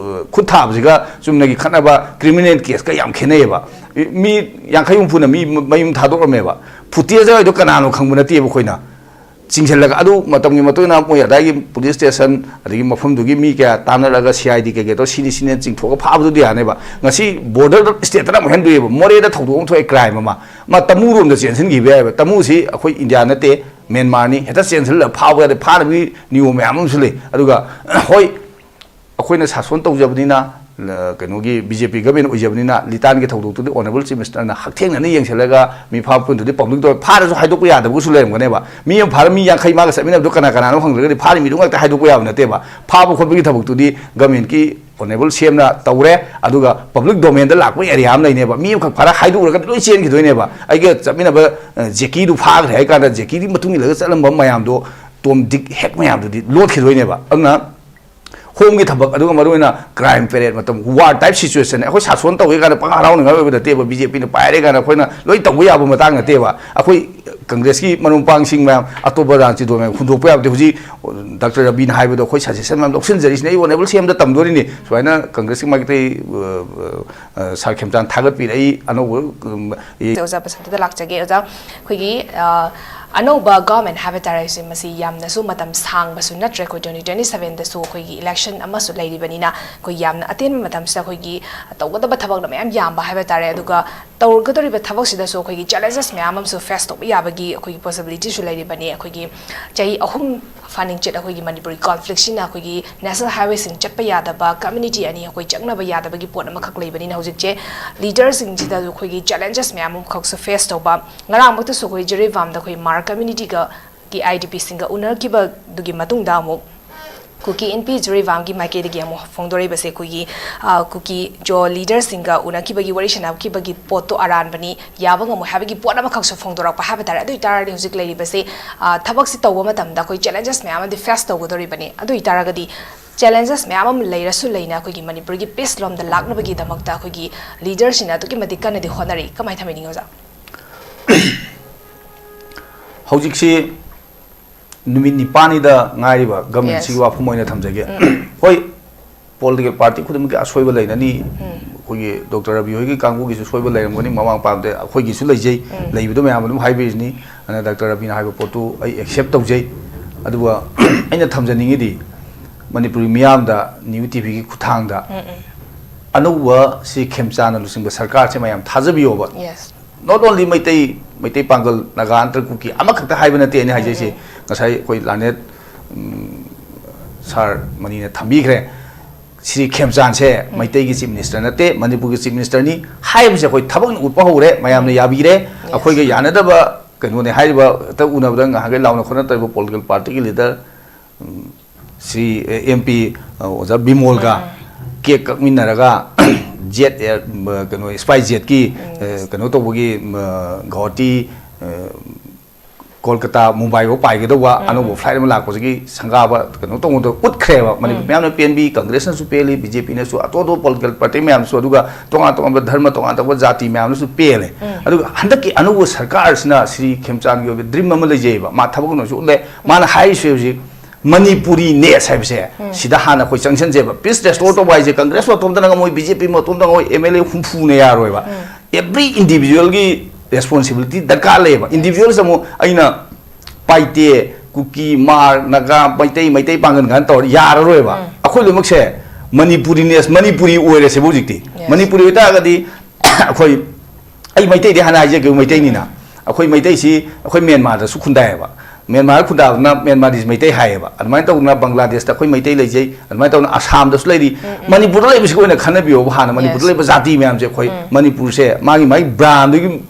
ꯈꯨꯠ ꯊꯥꯕꯁꯤꯒ ꯆꯨꯝꯅꯒꯤ ꯈꯠꯅꯕ criminal case ꯀ ꯌꯥꯝ ꯈꯦꯠꯅꯩꯌꯦꯕ꯫ ꯃꯤ ꯌꯥꯡꯈꯩ ꯍꯨꯝꯐꯨꯅ ꯃꯤ ꯃꯌꯨꯝ ꯊꯥꯗꯣꯛꯑꯝꯃꯦꯕ꯫ Footage ꯍꯥꯏꯗꯣ ꯀꯅꯥꯅꯣ ꯈꯪꯕ ꯅꯠꯇꯦꯕ ꯑꯩꯈꯣꯏꯅ꯫ ꯆꯤꯡꯁꯤꯜꯂꯒ ꯑꯗꯨ ꯃꯇꯝꯒꯤ ꯃꯇꯨꯡ ꯏꯟꯅ ꯃꯣꯏ ꯑꯗꯥꯏꯒꯤ police station ꯑꯗꯒꯤ ꯃꯐꯝꯗꯨꯒꯤ ꯃꯤ ꯀꯌꯥ ꯇꯥꯟꯅꯔꯒ CID ꯀꯩꯀꯩ ꯇꯧꯔ ꯁꯤꯅꯤ ꯁꯤꯅꯦ ꯆꯤꯡꯊꯣꯛꯑꯒ ꯐꯥꯕꯗꯨꯗꯤ ꯌꯥꯅꯦꯕ꯫ ꯉꯁꯤ border state ꯇꯅ ꯑꯃꯨꯛ ꯍꯦꯟꯗꯣꯛꯑꯦꯕ꯫ ꯃꯣꯔꯦꯗ ꯊꯧꯗꯣꯛ ꯑꯃ ꯊꯣꯛꯑꯦ, crime ꯑꯃ, ꯃꯥ ꯇꯃꯨꯔꯣꯝꯗ ꯆꯦꯟꯁꯤꯟꯈꯤꯕ ꯌꯥꯏꯑꯕ꯫ ꯇꯃꯨꯁꯤ ꯑꯩꯈꯣꯏ India ꯅꯠꯇꯦ, Myanmar ꯅꯤ꯫ ꯍꯦꯛꯇ ꯆꯦꯟꯁꯤꯜꯂꯒ ꯐꯥꯕ ꯌꯥꯗꯦ, ꯐꯥꯅꯕꯒꯤ ꯅꯤꯌꯣꯝ ꯃꯌꯥꯝ ꯑꯃꯁꯨ ꯂꯩ꯫ ꯑꯗꯨꯒ ꯍꯣꯏ, ꯑꯩꯈꯣꯏꯅ ꯁꯥꯁꯣꯟ ꯇꯧꯖꯕꯅꯤꯅ, ꯀꯩꯅꯣꯒꯤ BJP government ꯑꯣꯏꯖꯕꯅꯤꯅ ꯂꯤꯇꯥꯟꯒꯤ ꯊꯧꯗꯣꯛꯇꯨꯗꯤ Honourable Chief Minister ꯅ ꯍꯛꯊꯦꯡꯅꯅ ꯌꯦꯡꯁꯤꯜꯂꯒ ꯃꯤ ꯐꯥꯕ ꯄꯨꯟꯗꯨꯗꯤ public ꯇ ꯐꯥꯔꯁꯨ ꯍꯥꯏꯗꯣꯛꯄ ꯌꯥꯗꯕꯒꯁꯨ ꯂꯩꯔꯝꯒꯅꯦꯕ꯫ ꯃꯤ ꯑꯃ ꯐꯥꯔ ꯃꯤ ꯌꯥꯡꯈꯩ ꯃꯥꯒ ꯆꯠꯃꯤꯟꯅꯕꯗꯣ ꯀꯅꯥ ꯀꯅꯥꯅꯣ ꯍꯪꯗ꯭ꯔꯒꯗꯤ ꯐꯥꯔꯤ ꯃꯤꯗꯣ ꯉꯥꯛꯇ ꯍꯥꯏꯗꯣꯛꯄ ꯌꯥꯕ ꯅꯠꯇꯦꯕ꯫ ꯐꯥꯕ ꯈꯣꯠꯄꯒꯤ ꯊꯕꯛꯇꯨꯗꯤ government ꯀꯤ Honourable CM ꯅ ꯇꯧꯔꯦ꯫ ꯑꯗꯨꯒ public domain ꯗ ꯂꯥꯛꯄ area ꯑꯃ ꯂꯩꯅꯦꯕ, ꯃꯤ ꯑꯃꯈꯛ ꯐꯥꯔ ꯍꯥꯏꯗꯣꯛꯎꯔꯒꯗꯤ ꯂꯣꯏ ꯆꯦꯟꯈꯤꯗꯣꯏꯅꯦꯕ꯫ ꯑꯩꯒ ꯆꯠꯃꯤꯟꯅꯕ ꯖꯦꯀꯤꯗꯨ ꯐꯥꯈ꯭ꯔꯦ ꯍꯥꯏ ꯀꯥꯟꯗ ꯖꯦꯀꯤꯗꯤ ꯃꯇꯨꯡ ꯏꯜꯂꯒ ꯆꯠꯂꯝꯕ ꯃꯌꯥꯝꯗꯣ, Tom Dick ꯍꯦꯛ ꯃꯌꯥꯝꯗꯨꯗꯤ ꯂꯣꯠꯈꯤꯗꯣꯏꯅꯦꯕ꯫ ꯑꯗꯨꯅ ꯍꯣꯝꯒꯤ ꯊꯕꯛ, ꯑꯗꯨꯒ ꯃꯔꯨꯑꯣꯏꯅ crime parade ꯃꯇꯝ, war type situation ꯅꯦ꯫ ꯑꯩꯈꯣꯏ ꯁꯥꯁꯣꯟ ꯇꯧꯋꯦ ꯀꯥꯏꯅ ꯄꯪꯍꯔꯥꯎ ꯍꯔꯥꯎꯅꯤꯡꯉꯥꯏ ꯑꯣꯏꯕ ꯅꯠꯇꯦꯕ꯫ BJP ꯅ ꯄꯥꯏꯔꯦ ꯀꯥꯏꯅ ꯑꯩꯈꯣꯏꯅ ꯂꯣꯏ ꯇꯧꯕ ꯌꯥꯕ ꯃꯇꯥꯡ ꯅꯠꯇꯦꯕ꯫ ꯑꯩꯈꯣꯏ Congress ꯀꯤ ꯃꯔꯨꯞ ꯃꯄꯥꯡꯁꯤꯡ ꯃꯌꯥꯝ, ꯑꯇꯣꯞꯄ ꯔꯥꯖꯅꯤꯇꯤ ꯗꯜ ꯃꯌꯥꯝ ꯍꯨꯟꯗꯣꯛꯄ ꯌꯥꯕ ꯅꯠꯇꯦ꯫ ꯍꯧꯖꯤꯛ Doctor ꯔꯕꯤꯅ ꯍꯥꯏꯕꯗꯣ ꯑꯩꯈꯣꯏ suggestion ꯃꯌꯥꯝ ꯂꯧꯁꯤꯟꯖꯔꯤꯁꯤꯅꯦ꯫ ꯑꯩ Honourable CM ꯗ ꯇꯝꯗꯣꯔꯤꯅꯤ꯫ ꯁꯨꯃꯥꯏꯅ Congress ꯀꯤ ꯃꯥꯏꯀꯩ, ꯑ, ꯑ, Sir ꯈꯦꯝꯆꯥꯟ ꯊꯥꯒꯠꯄꯤꯔꯛꯏ꯫ ꯑꯅꯧꯕ, ꯎꯝ, ꯏ- ꯑꯣꯖꯥ ꯄꯁꯟꯇꯗ ꯂꯥꯛꯆꯒꯦ꯫ ꯑꯣꯖꯥ, ꯑꯩꯈꯣꯏꯒꯤ, ꯑ, ꯑꯅꯧꯕ government ꯍꯥꯏꯕ ꯇꯥꯔꯦ, ꯁꯤ ꯃꯁꯤ ꯌꯥꯝꯅꯁꯨ ꯃꯇꯝ ꯁꯥꯡꯕꯁꯨ ꯅꯠꯇ꯭ꯔꯦ꯫ ꯑꯩꯈꯣꯏ twenty twenty seven ꯗꯁꯨ ꯑꯩꯈꯣꯏꯒꯤ election ꯑꯃꯁꯨ ꯂꯩꯔꯤꯕꯅꯤꯅ, ꯑꯩꯈꯣꯏ ꯌꯥꯝꯅ ꯑꯇꯦꯟꯕ ꯃꯇꯝꯁꯤꯗ ꯑꯩꯈꯣꯏꯒꯤ ꯇꯧꯒꯗꯕ ꯊꯕꯛꯅ ꯃꯌꯥꯝ ꯌꯥꯝꯕ ꯍꯥꯏꯕ ꯇꯥꯔꯦ꯫ ꯑꯗꯨꯒ ꯇꯧꯒꯗꯧꯔꯤꯕ ꯊꯕꯛꯁꯤꯗꯁꯨ ꯑꯩꯈꯣꯏꯒꯤ challenges ꯃꯌꯥꯝ ꯑꯃꯁꯨ face ꯇꯧꯕ ꯌꯥꯕꯒꯤ ꯑꯩꯈꯣꯏꯒꯤ possibility ꯁꯨ ꯂꯩꯔꯤꯕꯅꯤ꯫ ꯑꯩꯈꯣꯏꯒꯤ ꯆꯍꯤ ꯑꯍꯨꯝ ꯐꯥꯅꯤꯡꯆꯤꯠ ꯑꯩꯈꯣꯏꯒꯤ ꯃꯅꯤꯄꯨꯔꯒꯤ conflict ꯁꯤꯅ ꯑꯩꯈꯣꯏꯒꯤ national highway ꯁꯤꯡ ꯆꯠꯄ ꯌꯥꯗꯕ, community ꯑꯅꯤ ꯑꯩꯈꯣꯏ ꯆꯪꯅꯕ ꯌꯥꯗꯕꯒꯤ ꯄꯣꯠ ꯑꯃꯈꯛ ꯂꯩꯕꯅꯤꯅ, ꯍꯧꯖꯤꯛꯁꯦ leader ꯁꯤꯡꯁꯤꯗꯁꯨ ꯑꯩꯈꯣꯏꯒꯤ challenges ꯃꯌꯥꯝ ꯑꯃꯈꯛꯁꯨ face ꯇꯧꯕ꯫ ꯉꯔꯥꯡꯃꯛꯇꯁꯨ ꯑꯩꯈꯣꯏ ꯖꯤꯔꯤꯕꯥꯝꯗ ꯑꯩꯈꯣꯏ Hmar community ꯒ ꯀꯤ ꯑꯥꯏ ꯗꯤ ꯄꯤꯁꯤꯡꯒ ꯎꯅꯈꯤꯕꯗꯨꯒꯤ ꯃꯇꯨꯡꯗ ꯑꯃꯨꯛ ꯀꯨꯀꯤ ꯏꯟꯄꯤ ꯖꯤꯔꯤꯕꯥꯝꯒꯤ ꯃꯥꯏꯀꯩꯗꯒꯤ ꯑꯃꯨꯛ ꯐꯣꯡꯗꯣꯔꯛꯏꯕꯁꯦ ꯑꯩꯈꯣꯏꯒꯤ, ꯑ, ꯀꯨꯀꯤ ꯖꯣ ꯂꯤꯗꯔꯁꯤꯡꯒ ꯎꯅꯈꯤꯕꯒꯤ, ꯋꯥꯔꯤ ꯁꯥꯟꯅꯈꯤꯕꯒꯤ ꯄꯣꯠꯇꯣ ꯑꯔꯥꯟꯕꯅꯤ, ꯌꯥꯕ ꯉꯝꯃꯣꯏ ꯍꯥꯏꯕꯒꯤ ꯄꯣꯠ ꯑꯃꯈꯛꯁꯨ ꯐꯣꯡꯗꯣꯔꯛꯄ ꯍꯥꯏꯕ ꯇꯥꯔꯦ꯫ ꯑꯗꯨ ꯑꯣꯏꯇꯥꯔꯗꯤ ꯍꯧꯖꯤꯛ ꯂꯩꯔꯤꯕꯁꯦ, ꯑ, ꯊꯕꯛꯁꯤ ꯇꯧꯕ ꯃꯇꯝꯗ ꯑꯩꯈꯣꯏ ꯆꯦꯂꯦꯟꯖꯦꯁ ꯃꯌꯥꯝ ꯑꯃꯗꯤ ꯐꯦꯁ ꯇꯧꯒꯗꯧꯔꯤꯕꯅꯤ꯫ ꯑꯗꯨ ꯑꯣꯏꯇꯥꯔꯒꯗꯤ ꯆꯦꯂꯦꯟꯖꯦꯁ ꯃꯌꯥꯝ ꯑꯃ ꯂꯩꯔꯁꯨ ꯂꯩꯅ ꯑꯩꯈꯣꯏꯒꯤ ꯃꯅꯤꯄꯨꯔꯒꯤ ꯄꯤꯁ ꯂꯣꯝꯗ ꯂꯥꯛꯅꯕꯒꯤꯗꯃꯛꯇ ꯑꯩꯈꯣꯏꯒꯤ ꯂꯤꯗꯔꯁꯤꯡꯅ ꯑꯗꯨꯛꯀꯤ ꯃꯇꯤꯛ ꯀꯟꯅꯗꯤ ꯍꯣꯠꯅꯔꯤ꯫ ꯀꯃꯥꯏꯅ ꯊꯝꯕꯤꯅꯤꯡꯉꯤ ꯑꯣꯖꯥ? ꯍꯧꯖꯤꯛꯁꯤ ꯅꯨꯃꯤꯠ ꯅꯤꯄꯥꯜꯅꯤꯗ ꯉꯥꯏꯔꯤꯕ ꯒꯃꯦꯟꯁꯤꯒꯤ Yes. ꯋꯥꯐꯝ ꯑꯣꯏꯅ ꯊꯝꯖꯒꯦ꯫ ꯍꯣꯏ, ꯄꯣꯂꯤꯇꯤꯀꯦꯜ ꯄꯥꯔꯇꯤ ꯈꯨꯗꯤꯡꯃꯛꯀꯤ ꯑꯁꯣꯏꯕ ꯂꯩꯅꯅꯤ꯫ ꯑꯩꯈꯣꯏꯒꯤ ꯗꯣꯛꯇꯔ ꯔꯕꯤ ꯍꯣꯏꯒꯤ ꯀꯥꯡꯕꯨꯒꯤꯁꯨ ꯁꯣꯏꯕ ꯂꯩꯔꯝꯒꯅꯤ, ꯃꯃꯥ ꯃꯄꯥꯗ ꯑꯩꯈꯣꯏꯒꯤꯁꯨ ꯂꯩꯖꯩ꯫ ꯂꯩꯕꯗꯣ ꯃꯌꯥꯝ ꯑꯗꯨꯝ ꯍꯥꯏꯕꯤꯔꯤꯁꯤꯅꯤ꯫ ꯑꯗꯨꯅ ꯗꯥꯛꯇꯔ ꯔꯕꯤꯅ ꯍꯥꯏꯕ ꯄꯣꯠꯇꯨ ꯑꯩ ꯑꯦꯛꯁꯦꯞ ꯇꯧꯖꯩ꯫ ꯑꯗꯨꯒ ꯑꯩꯅ ꯊꯝꯖꯅꯤꯡꯉꯤꯗꯤ, ꯃꯅꯤꯄꯨꯔꯒꯤ ꯃꯤꯌꯥꯝꯗ ꯅ꯭ꯌꯨ ꯇꯤꯚꯤꯒꯤ ꯈꯨꯠꯊꯥꯡꯗ ꯑꯅꯧꯕ ꯁꯤ ꯈꯦꯝꯆꯥꯟꯅ ꯂꯨꯆꯤꯡꯕ ꯁꯔꯀꯥꯔꯁꯦ ꯃꯌꯥꯝ ꯊꯥꯖꯕꯤꯌꯣꯕ꯫ Yes. Not only Meitei, Meitei ꯄꯥꯡꯒꯜ, ꯅꯥꯒꯥ ꯅꯠꯇ꯭ꯔꯒ ꯀꯨꯀꯤ ꯑꯃꯈꯛꯇ ꯍꯥꯏꯕ ꯅꯠꯇꯦ ꯑꯩꯅ ꯍꯥꯏꯖꯩꯁꯦ꯫ ꯉꯁꯥꯏ ꯑꯩꯈꯣꯏ ꯂꯥꯔꯅꯦꯠ, ꯎꯝ, ꯁꯥꯔ ꯃꯅꯤꯅ ꯊꯝꯕꯤꯈ꯭ꯔꯦ꯫ ꯁ꯭ꯔꯤ ꯈꯦꯝꯆꯥꯟꯁꯦ ꯃꯩꯇꯩꯒꯤ ꯆꯤꯐ ꯃꯤꯅꯤꯁꯇꯔ ꯅꯠꯇꯦ, ꯃꯅꯤꯄꯨꯔꯒꯤ ꯆꯤꯐ ꯃꯤꯅꯤꯁꯇꯔꯅꯤ ꯍꯥꯏꯕꯁꯦ ꯑꯩꯈꯣꯏ ꯊꯕꯛꯅ ꯎꯠꯄ ꯍꯧꯔꯦ, ꯃꯌꯥꯝꯅ ꯌꯥꯕꯤꯔꯦ꯫ ꯑꯩꯈꯣꯏꯒ ꯌꯥꯅꯗꯕ ꯀꯩꯅꯣꯅꯦ ꯍꯥꯏꯔꯤꯕ, ꯍꯦꯛꯇ ꯎꯅꯕꯗ ꯉꯍꯥꯟꯈꯩ ꯂꯥꯎꯅ ꯈꯣꯠꯅ ꯇꯧꯔꯤꯕ ꯄꯣꯂꯤꯇꯤꯀꯦꯜ ꯄꯥꯔꯇꯤꯒꯤ ꯂꯤꯗꯔ, ꯎꯝ, ꯁ꯭ꯔꯤ ꯑꯦꯝ ꯄꯤ ꯑꯣꯖꯥ ꯕꯤꯃꯣꯜꯒ ꯀꯦꯛ ꯀꯛꯃꯤꯟꯅꯔꯒ ꯖꯦꯠ ꯑꯦꯌꯔ, ꯀꯩꯅꯣ, ꯁ꯭ꯄꯥꯏꯁ ꯖꯦꯠꯀꯤ, ꯑ, ꯀꯩꯅꯣ ꯇꯧꯕꯒꯤ, ꯑ, ꯒꯧꯍꯥꯇꯤ, ꯑ, ꯀꯣꯜꯀꯇꯥ, ꯃꯨꯝꯕꯥꯏ ꯐꯥꯎ ꯄꯥꯏꯒꯗꯧꯕ ꯑꯅꯧꯕ ꯐ꯭ꯂꯥꯏꯠ ꯑꯃ ꯂꯥꯛꯄꯁꯤꯒꯤ ꯁꯪꯒꯥꯕ ꯀꯩꯅꯣ ꯇꯧꯕꯗꯣ ꯎꯠꯈ꯭ꯔꯦꯕ꯫ ꯃꯅꯤꯄꯨꯔ ꯃꯌꯥꯝꯅ ꯄꯦꯟꯕꯤ, ꯀꯪꯒ꯭ꯔꯦꯁꯅꯁꯨ ꯄꯦꯜꯂꯤ, ꯕꯤ ꯖꯦ ꯄꯤꯅꯁꯨ, ꯑꯇꯣꯞ ꯑꯇꯣꯞꯄ ꯄꯣꯂꯤꯇꯤꯀꯦꯜ ꯄꯥꯔꯇꯤ ꯃꯌꯥꯝꯁꯨ, ꯑꯗꯨꯒ ꯇꯣꯉꯥꯟ ꯇꯣꯉꯥꯟꯕ ꯙꯔꯃ, ꯇꯣꯉꯥꯟ ꯇꯣꯉꯥꯟꯕ ꯖꯥꯇꯤ ꯃꯌꯥꯝꯅꯁꯨ ꯄꯦꯜꯂꯦ꯫ ꯑꯗꯨꯒ ꯍꯟꯗꯛꯀꯤ ꯑꯅꯧꯕ ꯁꯔꯀꯥꯔꯁꯤꯅ ꯁ꯭ꯔꯤ ꯈꯦꯝꯆꯥꯟꯒꯤ ꯑꯣꯏꯕ ꯗ꯭ꯔꯤꯝ ꯑꯃ ꯂꯩꯖꯩꯑꯕ, ꯃꯥ ꯊꯕꯛ ꯑꯣꯏꯅꯁꯨ ꯎꯠꯂꯦ꯫ ꯃꯥꯅ ꯍꯥꯏꯔꯤꯁꯦ ꯍꯧꯖꯤꯛ ꯃꯅꯤꯄꯨꯔꯤ ꯅꯦꯁ ꯍꯥꯏꯕꯁꯦ, ꯁꯤꯗ ꯍꯥꯟꯅ ꯑꯩꯈꯣꯏ ꯆꯪꯁꯟꯁꯦꯕ꯫ ꯄꯤꯁ ꯔꯦꯁꯇꯣꯔ ꯇꯧꯕ ꯍꯥꯏꯁꯦ ꯀꯪꯒ꯭ꯔꯦꯁ ꯃꯇꯣꯝꯇꯅ ꯉꯝꯃꯣꯏ, ꯕꯤ ꯖꯦ ꯄꯤ ꯃꯇꯣꯝꯇ ꯉꯝꯃꯣꯏ, ꯑꯦꯝ ꯑꯦꯜ ꯑꯦ ꯍꯨꯝꯐꯨꯅ ꯌꯥꯔꯣꯏꯕ꯫ ꯑꯦꯚ꯭ꯔꯤ ꯏꯟꯗꯤꯚꯤꯖꯨꯋꯦꯜꯒꯤ ꯔꯦꯁꯄꯣꯟꯁꯤꯕꯤꯂꯤꯇꯤ ꯗꯔꯀꯥꯔ ꯂꯩꯌꯦꯕ꯫ ꯏꯟꯗꯤꯚꯤꯖꯨꯋꯦꯜꯁꯦ ꯑꯃꯨꯛ ꯑꯩꯅ ꯄꯥꯏꯇꯦ, ꯀꯨꯀꯤ, ꯃꯥꯔ, ꯅꯥꯒꯥ, ꯃꯩꯇꯩ, ꯃꯩꯇꯩ ꯄꯥꯡꯒꯜ ꯀꯥꯏꯅ ꯇꯧꯔ ꯌꯥꯔꯔꯣꯏꯕ꯫ ꯑꯩꯈꯣꯏ ꯂꯣꯏꯅꯃꯛꯁꯦ ꯃꯅꯤꯄꯨꯔꯤꯅꯦꯁ, ꯃꯅꯤꯄꯨꯔꯤ ꯑꯣꯏꯔꯁꯦꯕ ꯍꯧꯖꯤꯛꯇꯤ꯫ ꯃꯅꯤꯄꯨꯔꯤ ꯑꯣꯏꯇꯥꯔꯒꯗꯤ ꯑꯩꯈꯣꯏ, ꯑꯩ ꯃꯩꯇꯩꯗꯤ ꯍꯥꯟꯅ ꯍꯥꯏꯖꯒꯦ, ꯃꯩꯇꯩꯅꯤꯅ꯫ ꯑꯩꯈꯣꯏ ꯃꯩꯇꯩꯁꯤ ꯑꯩꯈꯣꯏ ꯃ꯭ꯌꯥꯟꯃꯥꯔꯗꯁꯨ ꯈꯨꯟꯗꯥꯏꯌꯦꯕ꯫ ꯃ꯭ꯌꯥꯟꯃꯥꯔ ꯈꯨꯟꯗꯥꯕꯗꯨꯅ ꯃ꯭ꯌꯥꯟꯃꯥꯔꯤꯁ ꯃꯩꯇꯩ ꯍꯥꯏꯌꯦꯕ꯫ ꯑꯗꯨꯃꯥꯏꯅ ꯇꯧꯗꯅ ꯕꯪꯒ꯭ꯂꯥꯗꯦꯁꯇ ꯑꯩꯈꯣꯏ ꯃꯩꯇꯩ ꯂꯩꯖꯩ, ꯑꯗꯨꯃꯥꯏꯅ ꯇꯧꯗꯅ ꯑꯁꯥꯝꯗꯁꯨ ꯂꯩꯔꯤ꯫ ꯃꯅꯤꯄꯨꯔꯗ ꯂꯩꯕꯁꯤꯒ ꯑꯣꯏꯅ ꯈꯟꯅꯕꯤꯌꯣꯕ ꯍꯥꯟꯅ꯫ ꯃꯅꯤꯄꯨꯔꯗ ꯂꯩꯕ ꯖꯥꯇꯤ ꯃꯌꯥꯝꯁꯦ ꯑꯩꯈꯣꯏ ꯃꯅꯤꯄꯨꯔꯁꯦ ꯃꯥꯒꯤ, ꯃꯥꯒꯤ ꯕ꯭ꯔꯥꯟꯗꯨꯒꯤ,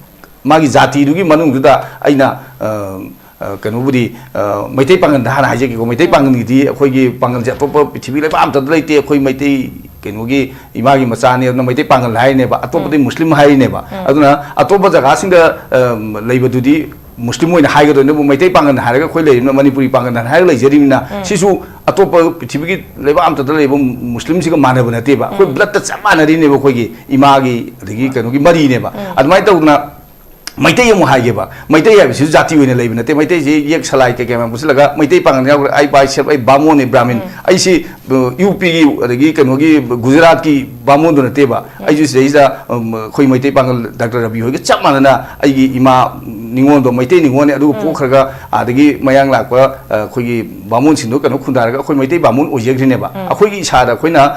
ꯃꯥꯒꯤ ꯖꯥꯇꯤꯗꯨꯒꯤ ꯃꯅꯨꯡꯗꯨꯗ ꯑꯩꯅ, ꯑ, ꯑ, ꯀꯩꯅꯣꯕꯨꯗꯤ, ꯑ, ꯃꯩꯇꯩ ꯄꯥꯉꯜꯗ ꯍꯥꯟꯅ ꯍꯥꯏꯖꯒꯦꯀꯣ꯫ ꯃꯩꯇꯩ ꯄꯥꯉꯜꯒꯤꯗꯤ ꯑꯩꯈꯣꯏꯒꯤ ꯄꯥꯉꯜꯁꯦ ꯑꯇꯣꯞꯄ ꯄ꯭ꯔꯤꯊꯤꯕꯤ ꯂꯩꯕꯥꯛ ꯑꯝꯇꯗ ꯂꯩꯇꯦ꯫ ꯑꯩꯈꯣꯏ ꯃꯩꯇꯩ ꯀꯩꯅꯣꯒꯤ ꯏꯃꯥꯒꯤ ꯃꯆꯥꯅꯦ, ꯑꯗꯨꯅ ꯃꯩꯇꯩ ꯄꯥꯉꯜ ꯍꯥꯏꯔꯤꯅꯦꯕ, ꯑꯇꯣꯞꯄꯗꯤ ꯃꯨꯁꯂꯤꯝ ꯍꯥꯏꯔꯤꯅꯦꯕ꯫ ꯑꯗꯨꯅ ꯑꯇꯣꯞꯄ ꯖꯒꯥꯁꯤꯡꯗ, ꯑ, ꯂꯩꯕꯗꯨꯗꯤ ꯃꯨꯁꯂꯤꯝ ꯑꯣꯏꯅ ꯍꯥꯏꯒꯗꯣꯏꯅꯦꯕꯨ, ꯃꯩꯇꯩ ꯄꯥꯉꯜ ꯍꯥꯏꯔꯒ ꯑꯩꯈꯣꯏ ꯂꯩꯔꯤꯕꯅ, ꯃꯅꯤꯄꯨꯔꯤ ꯄꯥꯉꯜ ꯍꯥꯏꯔꯒ ꯂꯩꯖꯔꯤꯕꯅꯤꯅ, ꯁꯤꯁꯨ ꯑꯇꯣꯞꯄ ꯄ꯭ꯔꯤꯊꯤꯕꯤꯒꯤ ꯂꯩꯕꯥꯛ ꯑꯝꯇꯗ ꯂꯩꯕ ꯃꯨꯁꯂꯤꯝꯁꯤꯒ ꯃꯥꯟꯅꯕ ꯅꯠꯇꯦꯕ꯫ ꯑꯩꯈꯣꯏ bloodꯇ ꯆꯞ ꯃꯥꯟꯅꯔꯤꯅꯦꯕ, ꯑꯩꯈꯣꯏꯒꯤ ꯏꯃꯥꯒꯤ ꯑꯗꯒꯤ ꯀꯩꯅꯣꯒꯤ ꯃꯔꯤꯅꯦꯕ꯫ ꯑꯗꯨꯃꯥꯏꯅ ꯇꯧꯗꯅ ꯃꯩꯇꯩ ꯑꯃꯨꯛ ꯍꯥꯏꯒꯦꯕ꯫ ꯃꯩꯇꯩ ꯍꯥꯏꯕꯁꯤꯁꯨ ꯖꯥꯇꯤ ꯑꯣꯏꯅ ꯂꯩꯕ ꯅꯠꯇꯦ꯫ ꯃꯩꯇꯩꯁꯤ ꯌꯦꯛ ꯁꯂꯥꯏ ꯀꯩꯀꯩ ꯃꯌꯥꯝ ꯄꯨꯁꯤꯜꯂꯒ ꯃꯩꯇꯩ ꯄꯥꯉꯜ ꯌꯥꯎꯈ꯭ꯔꯦ꯫ ꯑꯩ by self, ꯑꯩ ꯕꯥꯃꯣꯟꯅꯤ, ꯕ꯭ꯔꯥꯍꯃꯤꯟ꯫ ꯑꯩꯁꯤ, ꯑ, UPꯒꯤ ꯑꯗꯒꯤ ꯀꯩꯅꯣꯒꯤ ꯒꯨꯖꯔꯥꯠꯀꯤ ꯕꯥꯃꯣꯟꯗꯨ ꯅꯠꯇꯦꯕ꯫ ꯑꯩꯁꯨ ꯁꯤꯗꯩꯁꯤꯗ, ꯎꯝ, ꯑꯩꯈꯣꯏ ꯃꯩꯇꯩ ꯄꯥꯉꯜ ꯗꯥꯛꯇꯔ ꯔꯕꯤ ꯍꯣꯏꯒ ꯆꯞ ꯃꯥꯟꯅꯅ ꯑꯩꯒꯤ ꯏꯃꯥ ꯅꯤꯉꯣꯜꯗꯣ ꯃꯩꯇꯩ ꯅꯤꯉꯣꯜꯅꯤ꯫ ꯑꯗꯨꯒ ꯄꯣꯛꯈ꯭ꯔꯒ ꯑꯗꯒꯤ ꯃꯌꯥꯡ ꯂꯥꯛꯄ, ꯑ, ꯑꯩꯈꯣꯏꯒꯤ ꯕꯥꯃꯣꯟꯁꯤꯡꯗꯣ ꯀꯩꯅꯣ ꯈꯨꯟꯗꯥꯔꯒ ꯑꯩꯈꯣꯏ ꯃꯩꯇꯩ ꯕꯥꯃꯣꯟ ꯑꯣꯏꯖꯈ꯭ꯔꯤꯅꯦꯕ꯫ ꯑꯩꯈꯣꯏꯒꯤ ꯏꯁꯥꯗ ꯑꯩꯈꯣꯏꯅ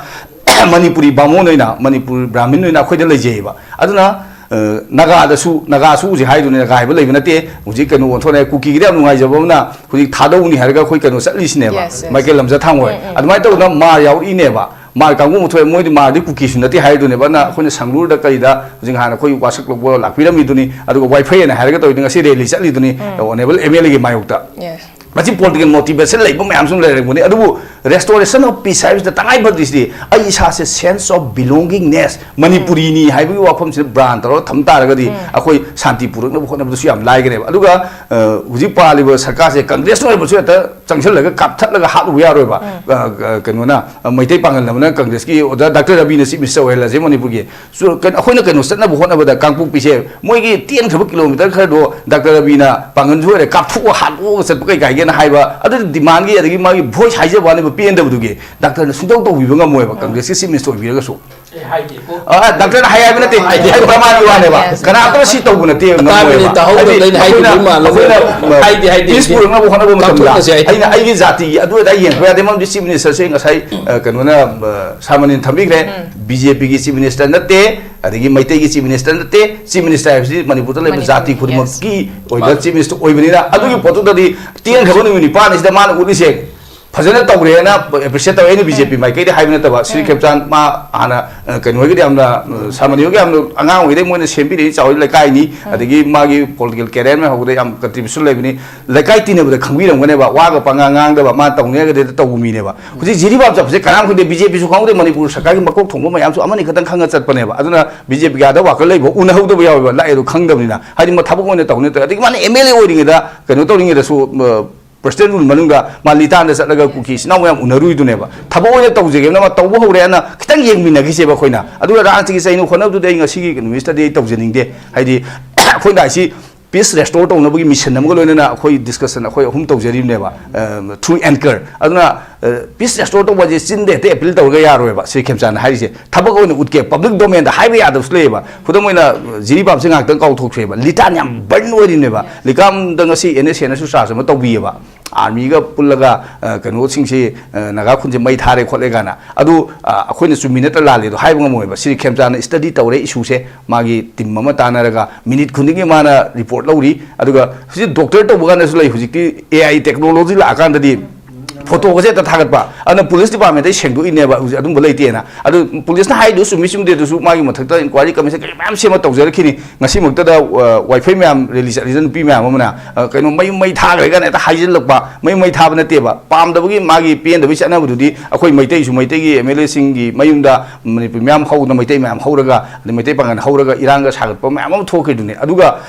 ꯃꯅꯤꯄꯨꯔꯤ ꯕꯥꯃꯣꯟ ꯑꯣꯏꯅ, ꯃꯅꯤꯄꯨꯔ ꯕ꯭ꯔꯥꯍꯃꯤꯟ ꯑꯣꯏꯅ ꯑꯩꯈꯣꯏꯗ ꯂꯩꯖꯩꯌꯦꯕ꯫ ꯑꯗꯨꯅ, ꯑ, ꯅꯥꯒꯥꯗꯁꯨ, ꯅꯥꯒꯥꯁꯨ ꯍꯧꯖꯤꯛ ꯍꯥꯏꯗꯨꯅꯤ, ꯅꯥꯒꯥ ꯍꯥꯏꯕ ꯂꯩꯕ ꯅꯠꯇꯦ꯫ ꯍꯧꯖꯤꯛ ꯀꯩꯅꯣ ꯑꯣꯟꯊꯣꯔꯛꯑꯦ, ꯀꯨꯀꯤꯒꯤꯗꯤ ꯌꯥꯝ ꯅꯨꯡꯉꯥꯏꯖꯕ ꯑꯃꯅ ꯍꯧꯖꯤꯛ ꯊꯥꯗꯧꯅꯤ ꯍꯥꯏꯔꯒ ꯑꯩꯈꯣꯏ ꯀꯩꯅꯣ ꯆꯠꯂꯤꯁꯤꯅꯦꯕ, Yes, yes. ꯃꯥꯏꯀꯦꯜ ꯂꯝꯖꯥ ꯊꯥꯡ ꯍꯣꯏ꯫ ꯎꯝ, ꯎꯝ꯫ ꯑꯗꯨꯃꯥꯏꯅ ꯇꯧꯗꯅ ꯃꯥꯔ ꯌꯥꯎꯔꯛꯏꯅꯦꯕ꯫ ꯃꯥꯔ ꯀꯥꯡꯕꯨ ꯑꯃ ꯊꯣꯛꯑꯦ, ꯃꯣꯏꯗꯤ ꯃꯥꯔꯗꯤ ꯀꯨꯀꯤꯁꯨ ꯅꯠꯇꯦ ꯍꯥꯏꯗꯨꯅꯦꯕ꯫ ꯑꯗꯨꯅ ꯑꯩꯈꯣꯏꯅ ꯁꯪꯒ꯭ꯂꯨꯔꯗ ꯀꯔꯤꯗ ꯍꯧꯖꯤꯛ ꯍꯥꯟꯅ ꯑꯩꯈꯣꯏ ꯋꯥꯁꯛ ꯂꯧꯕ ꯂꯥꯛꯄꯤꯔꯝꯃꯤꯗꯨꯅꯤ, ꯑꯗꯨꯒ ꯋꯥꯏꯐꯩ ꯑꯅ ꯍꯥꯏꯔꯒ ꯇꯧꯔꯤꯗꯨ ꯉꯁꯤ ꯔꯦꯂꯤ ꯆꯠꯂꯤꯗꯨꯅꯤ, Honourable MLAꯒꯤ ꯃꯥꯌꯣꯛꯇ꯫ Yes. ꯃꯁꯤ political motivation ꯂꯩꯕ ꯃꯌꯥꯝꯁꯨ ꯂꯩꯔꯝꯒꯅꯤ, ꯑꯗꯨꯕꯨ restoration of peace ꯍꯥꯏꯕꯁꯤꯗ ꯇꯉꯥꯏ ꯐꯗ꯭ꯔꯤꯁꯤꯗꯤ ꯑꯩ ꯏꯁꯥꯁꯦ sense of belongingness, ꯃꯅꯤꯄꯨꯔꯤꯅꯤ ꯍꯥꯏꯕꯒꯤ ꯋꯥꯐꯝꯁꯤꯗ ꯕ꯭ꯔꯥꯟ ꯇꯧꯔꯒ ꯊꯝ ꯇꯥꯔꯒꯗꯤ ꯑꯩꯈꯣꯏ ꯁꯥꯟꯇꯤ ꯄꯨꯔꯛꯅꯕ ꯍꯣꯠꯅꯕꯗꯁꯨ ꯌꯥꯝ ꯂꯥꯏꯒꯅꯦꯕ꯫ ꯑꯗꯨꯒ, ꯑ, ꯍꯧꯖꯤꯛ ꯄꯥꯜꯂꯤꯕ ꯁꯔꯀꯥꯔꯁꯦ ꯀꯪꯒ꯭ꯔꯦꯁꯅ ꯑꯣꯏꯔꯕꯁꯨ ꯍꯦꯛꯇ ꯆꯪꯁꯤꯜꯂꯒ ꯀꯥꯞꯊꯠꯂꯒ ꯍꯥꯠꯂꯨꯕ ꯌꯥꯔꯣꯏꯕ꯫ ꯑ, ꯑ, ꯀꯩꯅꯣꯅ, ꯑ, ꯃꯩꯇꯩ ꯄꯥꯡꯒꯜ ꯑꯃꯅ ꯀꯪꯒ꯭ꯔꯦꯁꯀꯤ ꯑꯣꯖꯥ ꯗꯥꯛꯇꯔ ꯔꯕꯤꯅ chief minister ꯑꯣꯏꯍꯜꯂꯁꯦ ꯃꯅꯤꯄꯨꯔꯒꯤ꯫ ꯁꯨ-, ꯀꯩꯅꯣ, ꯑꯩꯈꯣꯏꯅ ꯀꯩꯅꯣ ꯆꯠꯅꯕ ꯍꯣꯠꯅꯕꯗ ꯀꯥꯡꯄꯣꯛꯄꯤꯁꯦ ꯃꯣꯏꯒꯤ ꯇꯦꯟꯈ꯭ꯔꯕ ꯀꯤꯂꯣꯃꯤꯇꯔ ꯈꯔꯗꯣ ꯗꯥꯛꯇꯔ ꯔꯕꯤꯅ ꯄꯥꯡꯒꯜꯁꯨ ꯑꯣꯏꯔꯦ, ꯀꯥꯞꯊꯣꯛꯑ ꯍꯥꯠꯇꯣꯛꯑꯒ ꯆꯠꯄ ꯀꯩ ꯀꯥꯏꯒꯦꯅ ꯍꯥꯏꯕ, ꯑꯗꯨꯗꯤ demandꯒꯤ ꯑꯗꯒꯤ ꯃꯥꯒꯤ voice ꯍꯥꯏꯖꯕ ꯋꯥꯅꯦꯕ, ꯄꯦꯟꯗꯕꯗꯨꯒꯤ ꯗꯥꯛꯇꯔꯅ ꯁꯨꯡꯇꯧ ꯇꯧꯕꯤꯕ ꯉꯝꯃꯣꯏꯕ, ꯀꯪꯒ꯭ꯔꯦꯁꯀꯤ chief minister ꯑꯣꯏꯕꯤꯔꯒꯁꯨ꯫ ꯑꯦ, ꯍꯥꯏꯗꯦꯀꯣ꯫ ꯑ, ꯗꯥꯛꯇꯔꯅ ꯍꯥꯏ ꯍꯥꯏꯕ ꯅꯠꯇꯦ, ꯍꯥꯏꯗꯦ꯫ ꯑꯩ ꯄ꯭ꯔꯃꯥꯟꯒꯤ ꯋꯥꯅꯦꯕ꯫ Yes. ꯀꯅꯥꯝꯇꯅ ꯁꯤ ꯇꯧꯕ ꯅꯠꯇꯦ, ꯉꯝꯃꯣꯏꯕ꯫ ꯇꯥꯕꯅꯤ, ꯇꯥꯍꯧꯗꯕꯅꯤ, ꯍꯥꯏꯗꯤ ꯑꯩꯅ ꯍꯥꯏꯈꯤꯕꯒꯤ ꯑꯩꯈꯣꯏꯅ, ꯃꯥꯜꯂꯒ꯫ ꯑꯩꯈꯣꯏꯅ ꯍꯥꯏꯗꯦ, ꯍꯥꯏꯗꯦ, peace ꯍꯥꯏꯗꯦ꯫ ꯄꯨꯔꯛꯅꯕ ꯍꯣꯠꯅꯕ ꯃꯇꯝꯗ ꯀꯥꯞꯊꯣꯛꯅꯁꯦ ꯍꯥꯏꯗꯦ꯫ ꯑꯩꯅ ꯑꯩꯒꯤ ꯖꯥꯇꯤꯒꯤ ꯑꯗꯨ ꯑꯗꯥ ꯌꯦꯡꯕ ꯌꯥꯗꯦ꯫ ꯃꯔꯝꯗꯤ chief ministerꯁꯦ ꯉꯁꯥꯏ, ꯑ, ꯀꯩꯅꯣꯅ, ꯑ, ꯁꯥꯔꯃꯅꯤꯅ ꯊꯝꯕꯤꯈ꯭ꯔꯦ꯫ BJPꯒꯤ chief minister ꯅꯠꯇꯦ, ꯑꯗꯒꯤ ꯃꯩꯇꯩꯒꯤ chief minister ꯅꯠꯇꯦ꯫ Chief minister ꯍꯥꯏꯕꯁꯤ ꯃꯅꯤꯄꯨꯔꯗ ꯂꯩꯕ ꯃꯅꯤꯄꯨꯔ, ꯖꯥꯇꯤ yes. ꯈꯨꯗꯤꯡꯃꯛꯀꯤ ꯑꯣꯏꯕ ꯃꯥꯅꯤ꯫ Chief minister ꯑꯣꯏꯕꯅꯤꯅ, ꯑꯗꯨꯒꯤ ꯄꯣꯠꯇꯨꯗꯗꯤ ꯇꯦꯟꯈ꯭ꯔꯕ ꯅꯨꯃꯤꯠ ꯅꯤꯄꯥꯜꯅꯤꯁꯤꯗ ꯃꯥꯅ ꯎꯠꯂꯤꯁꯦ ꯐꯖꯅ ꯇꯧꯔꯦꯅ ꯑꯦꯄ꯭ꯔꯤꯁꯤꯌꯦꯠ ꯇꯧꯋꯦ꯫ ꯑꯩꯅ ꯕꯤ ꯖꯦ ꯄꯤ ꯃꯥꯏꯀꯩꯗꯤ ꯍꯥꯏꯕ ꯅꯠꯇꯕ, ꯁ꯭ꯔꯤ ꯎꯝ꯫ ꯈꯦꯝꯆꯥꯟ ꯃꯥ ꯍꯥꯟꯅ, ꯑ, ꯀꯩꯅꯣ ꯍꯣꯏꯒꯤꯗꯤ ꯌꯥꯝꯅ, ꯑ, ꯁꯥꯃꯅꯤ ꯍꯣꯏꯒꯤ ꯌꯥꯝꯅ ꯑꯉꯥꯡ ꯑꯣꯏꯔꯤꯉꯩꯗꯩ ꯃꯣꯏꯅ ꯁꯦꯝꯕꯤꯔꯛꯏ, ꯆꯥꯎꯔꯤ ꯂꯩꯀꯥꯏꯅꯤ, ꯎꯝ꯫ ꯑꯗꯒꯤ ꯃꯥꯒꯤ ꯄꯣꯂꯤꯇꯤꯀꯦꯜ ꯀꯦꯔꯤꯌꯔ ꯃꯌꯥꯝ ꯍꯧꯕꯗ ꯌꯥꯝ ꯀꯟꯇ꯭ꯔꯤꯕ꯭ꯌꯨꯁꯟ ꯂꯩꯕꯅꯤ꯫ ꯂꯩꯀꯥꯏ ꯇꯤꯟꯅꯕꯗ ꯈꯪꯕꯤꯔꯝꯒꯅꯦꯕ, ꯋꯥꯒ ꯄꯉꯥꯡ ꯉꯥꯡꯗꯕ, ꯃꯥ ꯇꯧꯅꯤ ꯍꯥꯏꯔꯒꯗꯤ ꯍꯦꯛꯇ ꯇꯧꯕ ꯃꯤꯅꯦꯕ꯫ ꯍꯧꯖꯤꯛ ꯖꯤꯔꯤꯕꯥꯝ ꯆꯠꯄꯁꯦ ꯀꯅꯥꯝ ꯈꯪꯗꯦ, ꯕꯤ ꯖꯦ ꯄꯤꯁꯨ ꯈꯪꯍꯧꯗꯦ, ꯃꯅꯤꯄꯨꯔ ꯁꯔꯀꯥꯔꯒꯤ ꯃꯀꯣꯛ ꯊꯣꯡꯕ ꯃꯌꯥꯝꯁꯨ ꯑꯃꯅꯤ ꯈꯛꯇꯪ ꯈꯪꯉ ꯆꯠꯄꯅꯦꯕ꯫ ꯑꯗꯨꯅ ꯕꯤ ꯖꯦ ꯄꯤꯒꯤ ꯑꯥꯗ ꯋꯥꯀꯔ ꯂꯩꯕ ꯎꯅꯍꯧꯗꯕ ꯌꯥꯎꯋꯦꯕ, ꯂꯥꯛꯑꯦꯗꯣ ꯈꯪꯗꯕꯅꯤꯅ꯫ ꯍꯥꯏꯗꯤ ꯃꯥ ꯊꯕꯛ ꯑꯣꯏꯅ ꯇꯧꯅꯤ ꯇꯧꯔꯦ꯫ ꯑꯗꯒꯤ ꯃꯥꯅ ꯑꯦꯝ ꯑꯦꯜ ꯑꯦ ꯑꯣꯏꯔꯤꯉꯩꯗ ꯀꯩꯅꯣ ꯇꯧꯔꯤꯉꯩꯗꯁꯨ, ꯑ, ꯄ꯭ꯔꯁꯤꯗꯦꯟ ꯔꯨꯜ ꯃꯅꯨꯡꯗ ꯃꯥ ꯂꯤꯇꯥꯟꯗ ꯆꯠꯂꯒ ꯀꯨꯀꯤ ꯏꯆꯤꯟ ꯏꯅꯥꯎ ꯃꯌꯥꯝ ꯎꯅꯔꯨꯏꯗꯨꯅꯦꯕ꯫ ꯊꯕꯛ ꯑꯣꯏꯅ ꯇꯧꯖꯒꯦꯅ ꯃꯥ ꯇꯧꯕ ꯍꯧꯔꯦꯅ ꯈꯤꯇꯪ ꯌꯦꯡꯃꯤꯟꯅꯈꯤꯁꯦꯕ ꯑꯩꯈꯣꯏꯅ꯫ ꯑꯗꯨꯒ ꯔꯥꯖꯅꯤꯇꯤꯒꯤ ꯆꯩꯅ ꯈꯣꯠꯅꯕꯗꯨꯗꯤ ꯑꯩ ꯉꯁꯤꯒꯤ ꯅꯨꯃꯤꯠꯁꯤꯗꯗꯤ ꯑꯩ ꯇꯧꯖꯅꯤꯡꯗꯦ꯫ ꯍꯥꯏꯗꯤ ꯑꯩꯈꯣꯏꯅ ꯍꯥꯏꯁꯤ ꯄꯤꯁ ꯔꯦꯁꯇꯣꯔ ꯇꯧꯅꯕꯒꯤ ꯃꯤꯁꯟ ꯑꯃꯒ ꯂꯣꯏꯅꯅ ꯑꯩꯈꯣꯏ ꯗꯤꯁꯀꯁꯟ ꯑꯩꯈꯣꯏ ꯑꯍꯨꯝ ꯇꯧꯖꯔꯤꯕꯅꯦꯕ, ꯑ, ꯊ꯭ꯔꯨ ꯑꯦꯟꯀꯔ꯫ ꯑꯗꯨꯅ, ꯑ, ꯄꯤꯁ ꯔꯦꯁꯇꯣꯔ ꯇꯧꯕ ꯍꯥꯏꯁꯦ ꯆꯤꯟꯗ ꯍꯦꯛꯇ ꯑꯦꯄꯤꯜ ꯇꯧꯔꯒ ꯌꯥꯔꯣꯏꯕ꯫ ꯁ꯭ꯔꯤ ꯈꯦꯝꯆꯥꯟꯅ ꯍꯥꯏꯔꯤꯁꯦ ꯊꯕꯛ ꯑꯣꯏꯅ ꯎꯠꯀꯦ, ꯄꯕ꯭ꯂꯤꯛ ꯗꯣꯃꯦꯟꯗ ꯍꯥꯏꯕ ꯌꯥꯗꯕꯁꯨ ꯂꯩꯌꯦꯕ꯫ ꯈꯨꯗꯝ ꯑꯣꯏꯅ, ꯑ, ꯖꯤꯔꯤꯕꯥꯝꯁꯦ ꯉꯥꯏꯍꯥꯛꯇꯪ ꯀꯥꯎꯊꯣꯛꯈ꯭ꯔꯦꯕ, ꯂꯤꯇꯥꯟ ꯌꯥꯝ ꯕꯔꯟ ꯑꯣꯏꯔꯤꯅꯦꯕ꯫ ꯂꯤꯀꯥꯝꯗ ꯉꯁꯤ ꯑꯦꯟ ꯑꯦꯁ ꯑꯦꯅꯁꯨ ꯆꯥꯔꯖ ꯑꯃ ꯇꯧꯕꯤꯌꯦꯕ, ꯑꯥꯔꯃꯤꯒ ꯄꯨꯜꯂꯒ, ꯑ, ꯀꯩꯅꯣꯁꯤꯡꯁꯤ, ꯑ, ꯅꯥꯒꯥ ꯈꯨꯟꯁꯦ ꯃꯩ ꯊꯥꯔꯦ ꯈꯣꯠꯂꯦ ꯀꯥꯏꯅ꯫ ꯑꯗꯨ, ꯑ, ꯑꯩꯈꯣꯏꯅ ꯆꯨꯝꯃꯤ ꯅꯠꯇ꯭ꯔꯥ ꯂꯥꯜꯂꯤ ꯑꯗꯣ ꯍꯥꯏꯕ ꯉꯝꯃꯣꯏꯕ꯫ ꯁ꯭ꯔꯤ ꯈꯦꯝꯆꯥꯟꯅ ꯁ꯭ꯇꯗꯤ ꯇꯧꯔꯦ ꯏꯁꯨꯁꯦ, ꯃꯥꯒꯤ ꯇꯤꯝ ꯑꯃ ꯇꯥꯟꯅꯔꯒ ꯃꯤꯅꯤꯠ ꯈꯨꯗꯤꯡꯒꯤ ꯃꯥꯅ ꯔꯤꯄꯣꯔꯠ ꯂꯧꯔꯤ꯫ ꯑꯗꯨꯒ ꯍꯧꯖꯤꯛ ꯗꯣꯛꯇꯔ ꯇꯧꯕ ꯀꯥꯟꯗꯁꯨ ꯂꯩ, ꯍꯧꯖꯤꯛꯇꯤ ꯑꯦ ꯑꯥꯏ ꯇꯦꯛꯅꯣꯂꯣꯖꯤ ꯂꯥꯛꯑꯀꯥꯟꯗꯗꯤ ꯐꯣꯇꯣꯒꯁꯦ ꯍꯦꯛꯇ ꯊꯥꯒꯠꯄ꯫ ꯑꯗꯨꯅ ꯄꯨꯂꯤꯁ ꯗꯤꯄꯥꯔꯠꯃꯦꯟꯇꯩ ꯁꯦꯡꯗꯣꯛꯏꯅꯦꯕ, ꯍꯧꯖꯤꯛ ꯑꯗꯨꯝꯕ ꯂꯩꯇꯦꯅ꯫ ꯑꯗꯨ ꯄꯨꯂꯤꯁꯅ ꯍꯥꯏꯗꯨ ꯆꯨꯝꯃꯤ ꯆꯨꯝꯗꯦꯗꯨꯁꯨ ꯃꯥꯒꯤ ꯃꯊꯛꯇ ꯏꯟꯀ꯭ꯋꯥꯏꯔꯤ ꯀꯃꯤꯁꯟ ꯀꯩ ꯃꯌꯥꯝ ꯁꯦꯝꯃ ꯇꯧꯖꯔꯛꯈꯤꯅꯤ꯫ ꯉꯁꯤꯃꯛꯇꯗ, ꯑ, ꯋꯥꯏꯐꯩ ꯃꯌꯥꯝ ꯔꯦꯂꯤ ꯆꯠꯂꯤꯗ ꯅꯨꯄꯤ ꯃꯌꯥꯝ ꯑꯃꯅ, ꯑ, ꯀꯩꯅꯣ ꯃꯌꯨꯝ ꯃꯩ ꯊꯥꯈ꯭ꯔꯦ ꯀꯥꯏꯅ ꯍꯦꯛꯇ ꯍꯥꯏꯖꯤꯜꯂꯛꯄ, ꯃꯌꯨꯝ ꯃꯩ ꯊꯥꯕ ꯅꯠꯇꯦꯕ, ꯄꯥꯝꯗꯕꯒꯤ ꯃꯥꯒꯤ ꯄꯦꯟꯗꯕꯒꯤ ꯆꯠꯅꯕꯗꯨꯗꯤ ꯑꯩꯈꯣꯏ ꯃꯩꯇꯩꯁꯨ ꯃꯩꯇꯩꯒꯤ ꯑꯦꯝ ꯑꯦꯜ ꯑꯦꯁꯤꯡꯒꯤ ꯃꯌꯨꯝꯗ ꯃꯅꯤꯄꯨꯔ ꯃꯌꯥꯝ ꯍꯧꯗꯅ ꯃꯩꯇꯩ ꯃꯌꯥꯝ ꯍꯧꯔꯒ ꯑꯗꯩ ꯃꯩꯇꯩ ꯄꯥꯡꯒꯜ ꯍꯧꯔꯒ ꯏꯔꯥꯡꯒ ꯁꯥꯒꯠꯄ ꯃꯌꯥꯝ ꯑꯃ ꯊꯣꯛꯈ꯭ꯔꯤꯗꯨꯅꯤ꯫ ꯑꯗꯨꯒ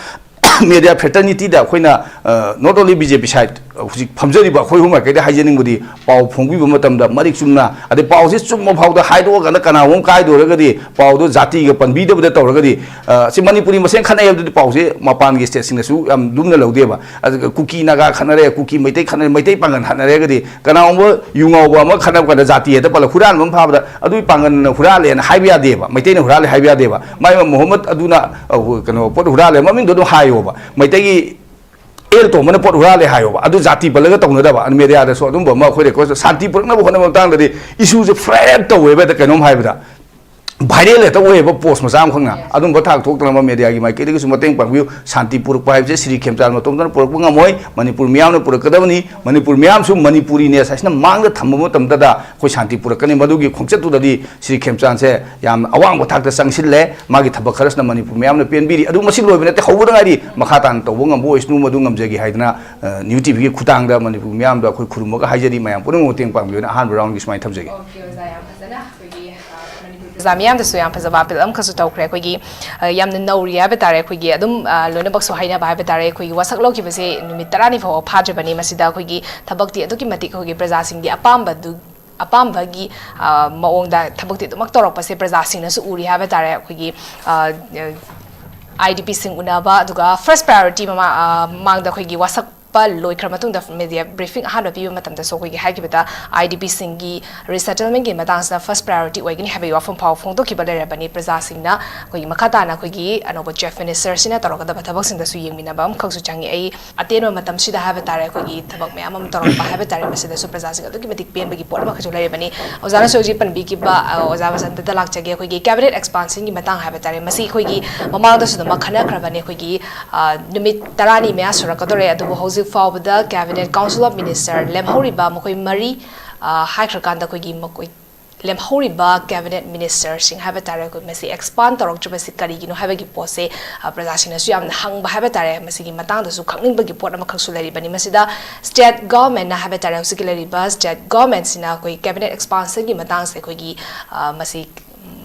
ꯃꯦꯗꯤꯌꯥ ꯐ꯭ꯔꯦꯇꯔꯅꯤꯇꯤꯗ ꯑꯩꯈꯣꯏꯅ, ꯑ, not only B J P side, ꯍꯧꯖꯤꯛ ꯐꯝꯖꯔꯤꯕ ꯑꯩꯈꯣꯏ ꯑꯍꯨꯝ ꯃꯥꯏꯀꯩꯗ ꯍꯥꯏꯖꯅꯤꯡꯕꯗꯤ ꯄꯥꯎ ꯐꯣꯡꯕꯤꯕ ꯃꯇꯝꯗ ꯃꯔꯤꯛ ꯆꯨꯝꯅ, ꯑꯗꯩ ꯄꯥꯎꯁꯦ ꯆꯨꯝꯕ ꯐꯥꯎꯗ ꯍꯥꯏꯗꯣꯛꯑꯀꯥꯟꯗ ꯀꯅꯥꯒꯨꯝꯕ ꯑꯃ ꯀꯥꯏꯗꯣꯔꯒꯗꯤ ꯄꯥꯎꯗꯣ ꯖꯥꯇꯤꯒ ꯄꯟꯕꯤꯗꯕꯗ ꯇꯧꯔꯒꯗꯤ, ꯑ, ꯁꯤ ꯃꯅꯤꯄꯨꯔꯤ ꯃꯁꯦꯟ ꯈꯠꯅꯩ ꯍꯥꯏꯕꯗꯨꯗꯤ ꯄꯥꯎꯁꯦ ꯃꯄꯥꯟꯒꯤ ꯁ꯭ꯇꯦꯠꯁꯤꯡꯅꯁꯨ ꯌꯥꯝ ꯂꯨꯝꯅ ꯂꯧꯗꯦꯕ꯫ ꯑꯗꯨꯒ ꯀꯨꯀꯤ ꯅꯥꯒꯥ ꯈꯠꯅꯔꯦ, ꯀꯨꯀꯤ ꯃꯩꯇꯩ ꯈꯠꯅꯔꯦ, ꯃꯩꯇꯩ ꯄꯥꯡꯒꯜ ꯈꯠꯅꯔꯦ ꯍꯥꯏꯔꯒꯗꯤ ꯀꯅꯥꯒꯨꯝꯕ ꯌꯨ ꯉꯥꯎꯕ ꯑꯃ ꯈꯠꯅꯕ ꯀꯥꯟꯗ ꯖꯥꯇꯤ ꯍꯦꯛꯇ ꯄꯜꯂ ꯍꯨꯔꯥꯟꯕ ꯑꯃ ꯐꯥꯕꯗ ꯑꯗꯨꯒꯤ ꯄꯥꯡꯒꯜꯅ ꯍꯨꯔꯥꯜꯂꯦꯅ ꯍꯥꯏꯕ ꯌꯥꯗꯦꯕ, ꯃꯩꯇꯩꯅ ꯍꯨꯔꯥꯜꯂꯦ ꯍꯥꯏꯕ ꯌꯥꯗꯦꯕ꯫ ꯃꯥꯏ ꯃꯣꯍꯝꯃꯗ ꯑꯗꯨꯅ, ꯑ, ꯀꯩꯅꯣ ꯄꯣꯠ ꯍꯨꯔꯥꯜꯂꯦ ꯃꯃꯤꯡꯗꯣ ꯑꯗꯨꯝ ꯍꯥꯏꯌꯣꯕ꯫ ꯃꯩꯇꯩꯒꯤ ꯑꯦꯜ ꯇꯣꯝꯕꯅ ꯄꯣꯠ ꯍꯨꯔꯥꯜꯂꯦ ꯍꯥꯏꯌꯣꯕ꯫ ꯑꯗꯨ ꯖꯥꯇꯤ ꯄꯜꯂꯒ ꯇꯧꯅꯗꯕ꯫ ꯑꯗꯨ ꯃꯦꯗꯤꯌꯥꯗꯁꯨ ꯑꯗꯨꯝꯕ ꯑꯃ ꯑꯩꯈꯣꯏ ꯔꯦꯀꯣꯔꯗ ꯁꯥꯟꯇꯤ ꯄꯨꯔꯛꯅꯕ ꯍꯣꯠꯅꯕ ꯃꯇꯥꯡꯗꯗꯤ ꯏꯁꯨꯁꯦ ꯐ꯭ꯂꯦꯠ ꯇꯧꯋꯦꯕ꯫ ꯍꯦꯛꯇ ꯀꯩꯅꯣꯝ ꯍꯥꯏꯕꯗ viral ꯍꯦꯛꯇ ꯑꯣꯏꯌꯦꯕ, ꯄꯣꯁ ꯃꯆꯥ ꯑꯃꯈꯛꯅ꯫ ꯑꯗꯨꯝꯕ ꯊꯥꯡ ꯊꯣꯛꯇꯅꯕ ꯃꯦꯗꯤꯌꯥꯒꯤ ꯃꯥꯏꯀꯩꯗꯒꯤꯁꯨ ꯃꯇꯦꯡ ꯄꯥꯡꯕꯤꯌꯨ꯫ ꯁꯥꯟꯇꯤ ꯄꯨꯔꯛꯄ ꯍꯥꯏꯕꯁꯦ ꯁ꯭ꯔꯤ ꯈꯦꯝꯆꯥꯟ ꯃꯇꯣꯝꯇꯅ ꯄꯨꯔꯛꯄ ꯉꯝꯃꯣꯏ꯫ ꯃꯅꯤꯄꯨꯔ ꯃꯤꯌꯥꯝꯅ ꯄꯨꯔꯛꯀꯗꯕꯅꯤ꯫ ꯃꯅꯤꯄꯨꯔ ꯃꯤꯌꯥꯝꯁꯨ ꯃꯅꯤꯄꯨꯔꯤꯅꯦꯁ ꯍꯥꯏꯁꯤꯅ ꯃꯥꯡꯗ ꯊꯝꯕ ꯃꯇꯝꯗꯗ ꯑꯩꯈꯣꯏ ꯁꯥꯟꯇꯤ ꯄꯨꯔꯛꯀꯅꯤ꯫ ꯃꯗꯨꯒꯤ ꯈꯣꯡꯆꯠꯇꯨꯗꯗꯤ ꯁ꯭ꯔꯤ ꯈꯦꯝꯆꯥꯟꯁꯦ ꯌꯥꯝ ꯑꯋꯥꯡꯕ ꯊꯥꯛꯇ ꯆꯪꯁꯤꯜꯂꯦ꯫ ꯃꯥꯒꯤ ꯊꯕꯛ ꯈꯔꯁꯤꯅ ꯃꯅꯤꯄꯨꯔ ꯃꯤꯌꯥꯝꯅ ꯄꯦꯟꯕꯤꯔꯤ꯫ ꯑꯗꯨ ꯃꯁꯤ ꯂꯣꯏꯕ ꯅꯠꯇꯦ, ꯍꯧꯕꯗ ꯉꯥꯏꯔꯤ꯫ ꯃꯈꯥ ꯇꯥꯅ ꯇꯧꯕ ꯉꯝꯕ ꯑꯣꯏꯁꯅꯨ, ꯃꯗꯨ ꯉꯝꯖꯒꯦ ꯍꯥꯏꯗꯅ, ꯑ, ꯅ꯭ꯌꯨ ꯇꯤꯚꯤꯒꯤ ꯈꯨꯠꯊꯥꯡꯗ ꯃꯅꯤꯄꯨꯔ ꯃꯤꯌꯥꯝꯗ ꯑꯩꯈꯣꯏ ꯈꯨꯔꯨꯝꯃꯒ ꯍꯥꯏꯖꯔꯤ꯫ ꯃꯌꯥꯝ ꯄꯨꯝꯅꯃꯛ ꯃꯇꯦꯡ ꯄꯥꯡꯕꯤꯌꯨꯅ ꯑꯍꯥꯟꯕ ꯔꯥꯎꯟꯒꯤ ꯁꯨꯃꯥꯏꯅ ꯊꯝꯖꯒꯦ꯫ ꯑꯣꯀꯦ, ꯑꯣꯖꯥ, ꯌꯥꯝ ꯐꯖꯅ ꯑꯩꯈꯣꯏꯒꯤ, ꯑ, ꯃꯅꯤꯄꯨꯔ ꯄ꯭ꯔꯖꯥ ꯃꯤꯌꯥꯝꯗꯁꯨ ꯌꯥꯝ ꯐꯖꯕ ꯑꯄꯤꯜ ꯑꯃꯈꯛꯁꯨ ꯇꯧꯈ꯭ꯔꯦ꯫ ꯑꯩꯈꯣꯏꯒꯤ, ꯑ, ꯌꯥꯝꯅ ꯅꯧꯔꯤ ꯍꯥꯏꯕ ꯇꯥꯔꯦ꯫ ꯑꯩꯈꯣꯏꯒꯤ ꯑꯗꯨꯝ, ꯑ, ꯂꯣꯏꯅꯃꯛꯁꯨ ꯍꯥꯏꯅꯕ ꯍꯥꯏꯕ ꯇꯥꯔꯦ꯫ ꯑꯩꯈꯣꯏꯒꯤ ꯋꯥꯁꯛ ꯂꯧꯈꯤꯕꯁꯦ ꯅꯨꯃꯤꯠ ꯇꯔꯥꯅꯤ ꯐꯥꯎꯕ ꯐꯥꯗ꯭ꯔꯤꯕꯅꯤ꯫ ꯃꯁꯤꯗ ꯑꯩꯈꯣꯏꯒꯤ ꯊꯕꯛꯇꯤ ꯑꯗꯨꯛꯀꯤ ꯃꯇꯤꯛ ꯑꯩꯈꯣꯏꯒꯤ ꯄ꯭ꯔꯖꯥꯁꯤꯡꯒꯤ ꯑꯄꯥꯝꯕꯗꯨ, ꯑꯄꯥꯝꯕꯒꯤ, ꯑ, ꯃꯑꯣꯡꯗ ꯊꯕꯛꯇꯤ ꯑꯗꯨꯃꯛ ꯇꯧꯔꯛꯄꯁꯦ ꯄ꯭ꯔꯖꯥꯁꯤꯡꯅꯁꯨ ꯎꯔꯤ ꯍꯥꯏꯕ ꯇꯥꯔꯦ꯫ ꯑꯩꯈꯣꯏꯒꯤ, ꯑ, ꯑ, IDPꯁꯤꯡ ꯎꯅꯕ, ꯑꯗꯨꯒ first priority ꯃꯃꯥ-, ꯑ, ꯃꯃꯥꯡꯗ ꯑꯩꯈꯣꯏꯒꯤ ꯋꯥꯁꯛꯄ ꯂꯣꯏꯈ꯭ꯔ ꯃꯇꯨꯡꯗ media briefing ꯑꯍꯥꯟꯕ ꯄꯤꯕ ꯃꯇꯝꯗꯁꯨ ꯑꯩꯈꯣꯏꯒꯤ ꯍꯥꯏꯈꯤꯕꯗ IDPꯁꯤꯡꯒꯤ resettlementꯀꯤ ꯃꯇꯥꯡꯁꯤꯅ first priority ꯑꯣꯏꯒꯅꯤ ꯍꯥꯏꯕꯒꯤ ꯋꯥꯐꯝ ꯐꯥꯎꯕ ꯐꯣꯡꯗꯣꯛꯈꯤꯕ ꯂꯩꯔꯕꯅꯤ꯫ ꯄ꯭ꯔꯖꯥꯁꯤꯡꯅ ꯑꯩꯈꯣꯏꯒꯤ ꯃꯈꯥ ꯇꯥꯅ ꯑꯩꯈꯣꯏꯒꯤ ꯑꯅꯧꯕ Chief Ministerꯁꯤꯅ ꯇꯧꯔꯛꯀꯗꯕ ꯊꯕꯛꯁꯤꯡꯗꯁꯨ ꯌꯦꯡꯃꯤꯟꯅꯕ ꯑꯃꯈꯛꯁꯨ ꯆꯪꯉꯤ꯫ ꯑꯩ ꯑꯇꯦꯟꯕ ꯃꯇꯝꯁꯤꯗ ꯍꯥꯏꯕ ꯇꯥꯔꯦ, ꯑꯩꯈꯣꯏꯒꯤ ꯊꯕꯛ ꯃꯌꯥꯝ ꯑꯃ ꯇꯧꯔꯛꯄ ꯍꯥꯏꯕ ꯇꯥꯔꯦ, ꯃꯁꯤꯗꯁꯨ ꯄ꯭ꯔꯖꯥꯁꯤꯡ ꯑꯗꯨꯛꯀꯤ ꯃꯇꯤꯛ ꯄꯦꯟꯕꯒꯤ ꯄꯣꯠ ꯑꯃꯈꯛꯁꯨ ꯂꯩꯔꯕꯅꯤ꯫ ꯑꯣꯖꯥꯅꯁꯨ ꯍꯧꯖꯤꯛ ꯄꯟꯕꯤꯈꯤꯕ, ꯑ, ꯑꯣꯖꯥ ꯕꯁꯟꯇꯗ ꯂꯥꯛꯆꯒꯦ꯫ ꯑꯩꯈꯣꯏꯒꯤ cabinet expansionꯒꯤ ꯃꯇꯥꯡ ꯍꯥꯏꯕ ꯇꯥꯔꯦ, ꯃꯁꯤ ꯑꯩꯈꯣꯏꯒꯤ ꯃꯃꯥꯡꯗꯁꯨ ꯑꯗꯨꯃꯛ ꯈꯟꯅꯈ꯭ꯔꯕꯅꯤ꯫ ꯑꯩꯈꯣꯏꯒꯤ, ꯑ, ꯅꯨꯃꯤꯠ ꯇꯔꯥꯅꯤ ꯃꯌꯥ ꯁꯨꯔꯛꯀꯗꯧꯔꯦ, ꯑꯗꯨꯕꯨ ꯍꯧꯖꯤꯛ ꯐꯥꯎꯕꯗ cabinet, Council of Minister ꯂꯦꯝꯍꯧꯔꯤꯕ ꯃꯈꯣꯏ ꯃꯔꯤ, ꯑ, ꯍꯥꯏꯈ꯭ꯔꯀꯥꯟꯗ ꯑꯩꯈꯣꯏꯒꯤ ꯃꯈꯣꯏ ꯂꯦꯝꯍꯧꯔꯤꯕ cabinet ministerꯁꯤꯡ ꯍꯥꯏꯕ ꯇꯥꯔꯦ, ꯑꯩꯈꯣꯏ ꯃꯁꯤ expand ꯇꯧꯔꯛꯇ꯭ꯔꯤꯕꯁꯤ ꯀꯔꯤꯒꯤꯅꯣ ꯍꯥꯏꯕꯒꯤ ꯄꯣꯠꯁꯦ, ꯑ, ꯄ꯭ꯔꯖꯥꯁꯤꯡꯅꯁꯨ ꯌꯥꯝꯅ ꯍꯪꯕ ꯍꯥꯏꯕ ꯇꯥꯔꯦ꯫ ꯃꯁꯤꯒꯤ ꯃꯇꯥꯡꯗꯁꯨ ꯈꯪꯅꯤꯡꯕꯒꯤ ꯄꯣꯠ ꯑꯃꯈꯛꯁꯨ ꯂꯩꯔꯤꯕꯅꯤ꯫ ꯃꯁꯤꯗ state governmentꯅ ꯍꯥꯏꯕ ꯇꯥꯔꯦ, ꯍꯧꯖꯤꯛꯀꯤ ꯂꯩꯔꯤꯕ state governmentꯁꯤꯅ ꯑꯩꯈꯣꯏ cabinet expansionꯒꯤ ꯃꯇꯥꯡꯁꯦ ꯑꯩꯈꯣꯏꯒꯤ, ꯑ, ꯃꯁꯤ,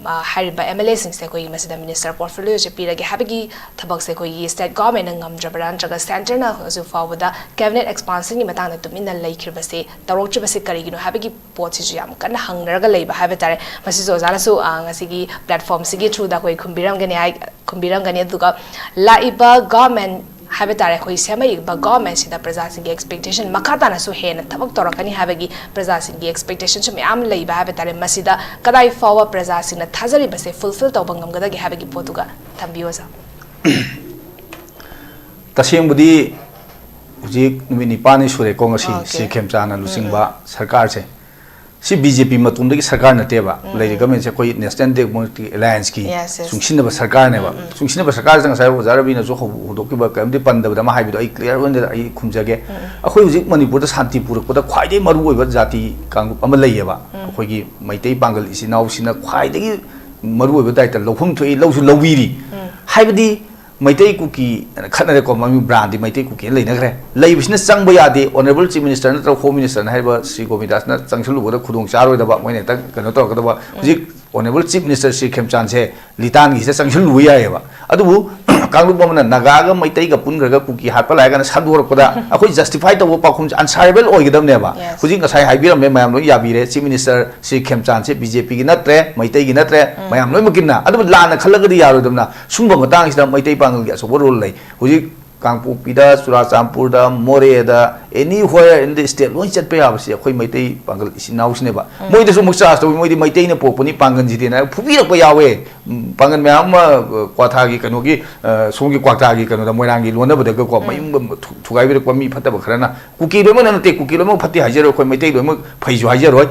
ꯑ, ꯍꯥꯏꯔꯤꯕ MLAꯁꯤꯡꯁꯦ ꯑꯩꯈꯣꯏꯒꯤ ꯃꯁꯤꯗ minister portfolioꯁꯦ ꯄꯤꯔꯒꯦ ꯍꯥꯏꯕꯒꯤ ꯊꯕꯛꯁꯦ ꯑꯩꯈꯣꯏꯒꯤ state governmentꯅ ꯉꯝꯗ꯭ꯔꯕ꯭ꯔꯥ, ꯅꯠꯇ꯭ꯔꯒ centreꯅ ꯍꯧꯖꯤꯛ ꯐꯥꯎꯕꯗ cabinet expansionꯒꯤ ꯃꯇꯥꯡꯗ ꯇꯨꯃꯤꯟꯅ ꯂꯩꯈ꯭ꯔꯤꯕꯁꯦ, ꯇꯧꯔꯛꯇ꯭ꯔꯤꯕꯁꯦ ꯀꯔꯤꯒꯤꯅꯣ ꯍꯥꯏꯕꯒꯤ ꯄꯣꯠꯁꯤꯁꯨ ꯌꯥꯝ ꯀꯟꯅ ꯍꯪꯅꯔꯒ ꯂꯩꯕ ꯍꯥꯏꯕ ꯇꯥꯔꯦ꯫ ꯃꯁꯤꯁꯨ ꯑꯣꯖꯥꯅꯁꯨ, ꯑ, ꯉꯁꯤꯒꯤ platformꯁꯤꯒꯤ throughꯗ ꯑꯩꯈꯣꯏ ꯈꯨꯝꯕꯤꯔꯝꯒꯅꯤ ꯍꯥꯏ, ꯈꯨꯝꯕꯤꯔꯝꯒꯅꯤ꯫ ꯑꯗꯨꯒ ꯂꯥꯛꯏꯕ government ꯍꯥꯏꯕ ꯇꯥꯔꯦ, ꯑꯩꯈꯣꯏ ꯁꯦꯝꯃꯛꯏꯕ governmentꯁꯤꯗ ꯄ꯭ꯔꯖꯥꯁꯤꯡꯒꯤ expectation ꯃꯈꯥ ꯇꯥꯅꯁꯨ ꯍꯦꯟꯅ ꯊꯕꯛ ꯇꯧꯔꯛꯀꯅꯤ ꯍꯥꯏꯕꯒꯤ ꯄ꯭ꯔꯖꯥꯁꯤꯡꯒꯤ expectationꯁꯨ ꯃꯌꯥꯝ ꯂꯩꯕ ꯍꯥꯏꯕ ꯇꯥꯔꯦ꯫ ꯃꯁꯤꯗ ꯀꯗꯥꯏ ꯐꯥꯎꯕ ꯄ꯭ꯔꯖꯥꯁꯤꯡꯅ ꯊꯥꯖꯔꯤꯕꯁꯦ fulfill ꯇꯧꯕ ꯉꯝꯒꯗꯒꯦ ꯍꯥꯏꯕꯒꯤ ꯄꯣꯠꯇꯨꯒ ꯊꯝꯕꯤꯌꯨ, ꯑꯣꯖꯥ꯫ ꯇꯁꯦꯡꯕꯗꯤ ꯍꯧꯖꯤꯛ ꯅꯨꯃꯤꯠ ꯅꯤꯄꯥꯜꯅꯤ ꯁꯨꯔꯦꯀꯣ, ꯉꯁꯤ ꯑꯣꯀꯦ꯫ ꯁ꯭ꯔꯤ ꯈꯦꯝꯆꯥꯟꯅ ꯂꯨꯆꯤꯡꯕ ꯎꯝ, ꯎꯝ꯫ ꯁꯔꯀꯥꯔꯁꯦ꯫ ꯁꯤ ꯕꯤ ꯖꯦ ꯄꯤ ꯃꯇꯣꯝꯗꯒꯤ ꯁꯔꯀꯥꯔ ꯅꯠꯇꯦꯕ꯫ ꯎꯝ, ꯂꯩꯔꯤ ꯎꯝ꯫ ꯒꯃꯦꯟꯁꯦ ꯑꯩꯈꯣꯏ National Democratic Alliance ꯀꯤ Yes, yes. ꯆꯨꯡꯁꯤꯟꯅꯕ ꯁꯔꯀꯥꯔꯅꯦꯕ꯫ ꯎꯝ, ꯎꯝ꯫ ꯆꯨꯡꯁꯤꯟꯅꯕ ꯁꯔꯀꯥꯔꯁꯤꯗ ꯉꯁꯥꯏ ꯑꯣꯖꯥ ꯔꯕꯤꯅꯁꯨ ꯍꯧ-, ꯍꯧꯗꯣꯛꯈꯤꯕ ꯀꯔꯤꯝꯇ ꯄꯟꯗꯕꯗ ꯑꯃ ꯍꯥꯏꯕꯗꯣ ꯑꯩ clear ꯑꯣꯏꯅ ꯑꯩ ꯈꯨꯝꯖꯒꯦ꯫ ꯎꯝ, ꯎꯝ꯫ ꯑꯩꯈꯣꯏ ꯍꯧꯖꯤꯛ ꯃꯅꯤꯄꯨꯔꯗ ꯁꯥꯟꯇꯤ ꯄꯨꯔꯛꯄꯗ ꯈ꯭ꯋꯥꯏꯗꯒꯤ ꯃꯔꯨꯑꯣꯏꯕ ꯖꯥꯇꯤ ꯀꯥꯡꯂꯨꯞ ꯑꯃ ꯂꯩꯌꯦꯕ꯫ ꯎꯝ꯫ ꯑꯩꯈꯣꯏꯒꯤ ꯃꯩꯇꯩ ꯄꯥꯡꯒꯜ ꯏꯆꯤꯟ ꯏꯅꯥꯎꯁꯤꯅ ꯈ꯭ꯋꯥꯏꯗꯒꯤ ꯃꯔꯨꯑꯣꯏꯕ ꯗꯥꯏꯇ ꯂꯧꯐꯝ ꯊꯣꯛꯏ, ꯂꯧꯁꯨ ꯂꯧꯕꯤꯔꯤ꯫ ꯎꯝ꯫ ꯍꯥꯏꯕꯗꯤ ꯃꯩꯇꯩ ꯀꯨꯀꯤ ꯈꯠꯅꯔꯦꯀꯣ, ꯃꯃꯤꯡ brand ꯗꯤ ꯃꯩꯇꯩ ꯀꯨꯀꯤꯅ ꯂꯩꯅꯈ꯭ꯔꯦ꯫ ꯂꯩꯕꯁꯤꯅ ꯆꯪꯕ ꯌꯥꯗꯦ꯫ Honourable Chief Minister ꯅꯠꯇ꯭ꯔꯒ Home Minister ꯅ ꯍꯥꯏꯔꯤꯕ ꯁ꯭ꯔꯤ ꯒꯣꯕꯤꯟꯗꯥꯁꯅ ꯆꯪꯁꯤꯜꯂꯨꯕꯗ ꯈꯨꯗꯣꯡ ꯆꯥꯔꯣꯏꯗꯕ, ꯃꯣꯏꯅ ꯍꯦꯛꯇ ꯀꯩꯅꯣ ꯇꯧꯔꯛꯀꯗꯕ꯫ ꯎꯝ꯫ ꯍꯧꯖꯤꯛ Honourable Chief Minister ꯁ꯭ꯔꯤ ꯈꯦꯝꯆꯥꯟꯁꯦ ꯂꯤꯇꯥꯟꯒꯤꯁꯤꯗ ꯆꯪꯁꯤꯜꯂꯨꯕ ꯌꯥꯏꯑꯕ꯫ ꯑꯗꯨꯕꯨ ꯀꯥꯡꯂꯨꯞ ꯑꯃꯅ ꯅꯥꯒꯥꯒ ꯃꯩꯇꯩꯒ ꯄꯨꯟꯈ꯭ꯔꯒ ꯀꯨꯀꯤ ꯍꯥꯠꯄ ꯂꯥꯛꯑꯦ ꯀꯥꯏꯅ ꯁꯟꯗꯣꯔꯛꯄꯗ ꯑꯩꯈꯣꯏ justify ꯇꯧꯕ ꯄꯥꯎꯈꯨꯝꯁꯦ answerable ꯑꯣꯏꯒꯗꯕꯅꯦꯕ꯫ Yes. ꯍꯧꯖꯤꯛ ꯉꯁꯥꯏ ꯍꯥꯏꯕꯤꯔꯝꯃꯦ, ꯃꯌꯥꯝ ꯂꯣꯏ ꯌꯥꯕꯤꯔꯦ꯫ Chief Minister ꯁ꯭ꯔꯤ ꯈꯦꯝꯆꯥꯟꯁꯦ ꯕꯤ ꯖꯦ ꯄꯤꯒꯤ ꯅꯠꯇ꯭ꯔꯦ, ꯃꯩꯇꯩꯒꯤ ꯅꯠꯇ꯭ꯔꯦ, ꯎꯝ꯫ ꯃꯌꯥꯝ ꯂꯣꯏꯅꯃꯛꯀꯤꯅ꯫ ꯑꯗꯨꯕꯨ ꯂꯥꯟꯅ ꯈꯜꯂꯒꯗꯤ ꯌꯥꯔꯣꯏꯗꯕꯅ, ꯁꯨꯝꯕ ꯃꯇꯥꯡꯁꯤꯗ ꯃꯩꯇꯩ ꯄꯥꯡꯒꯜꯒꯤ ꯑꯆꯧꯕ role ꯂꯩ꯫ ꯍꯧꯖꯤꯛ ꯀꯥꯡꯄꯣꯛꯄꯤꯗ, ꯆꯨꯔꯥꯆꯥꯟꯄꯨꯔꯗ, ꯃꯣꯔꯦꯗ, anywhere in the state ꯂꯣꯏ ꯆꯠꯄ ꯌꯥꯕꯁꯤ ꯑꯩꯈꯣꯏ ꯃꯩꯇꯩ ꯄꯥꯡꯒꯜ ꯏꯆꯤꯟ ꯏꯅꯥꯎꯁꯤꯅꯦꯕ꯫ ꯎꯝ꯫ ꯃꯣꯏꯗꯁꯨ ꯑꯃꯨꯛ charge ꯇꯧꯏ, "ꯃꯣꯏꯗꯤ ꯃꯩꯇꯩꯅ ꯄꯣꯛꯄꯅꯤ, ꯄꯥꯡꯒꯜꯁꯤꯗꯤꯅ" ꯐꯨꯕꯤꯔꯛꯄ ꯌꯥꯎꯋꯦ꯫ ꯎꯝ, ꯄꯥꯡꯒꯜ ꯃꯌꯥꯝ ꯑꯃ, ꯑ, ꯀ꯭ꯋꯥꯊꯥꯒꯤ ꯀꯩꯅꯣꯒꯤ, ꯑ, ꯁꯣꯝꯒꯤ ꯀ꯭ꯋꯥꯛꯇꯥꯒꯤ ꯀꯩꯅꯣꯗ, ꯃꯣꯏꯔꯥꯡꯒꯤ ꯂꯣꯟꯅꯕꯗꯒꯀꯣ, ꯎꯝ꯫ ꯃꯌꯨꯝꯒ ꯊꯨ-, ꯊꯨꯒꯥꯏꯕꯤꯔꯛꯄ ꯃꯤ ꯐꯠꯇꯕ ꯈꯔꯅ꯫ ꯀꯨꯀꯤ ꯂꯣꯏꯅꯃꯛ ꯅꯠꯇꯦ, ꯀꯨꯀꯤ ꯂꯣꯏꯅꯃꯛ ꯐꯠꯇꯦ ꯍꯥꯏꯖꯔꯣꯏ, ꯑꯩꯈꯣꯏ ꯃꯩꯇꯩ ꯂꯣꯏꯅꯃꯛ ꯐꯩꯁꯨ ꯍꯥꯏꯖꯔꯣꯏ꯫ ꯎꯝ꯫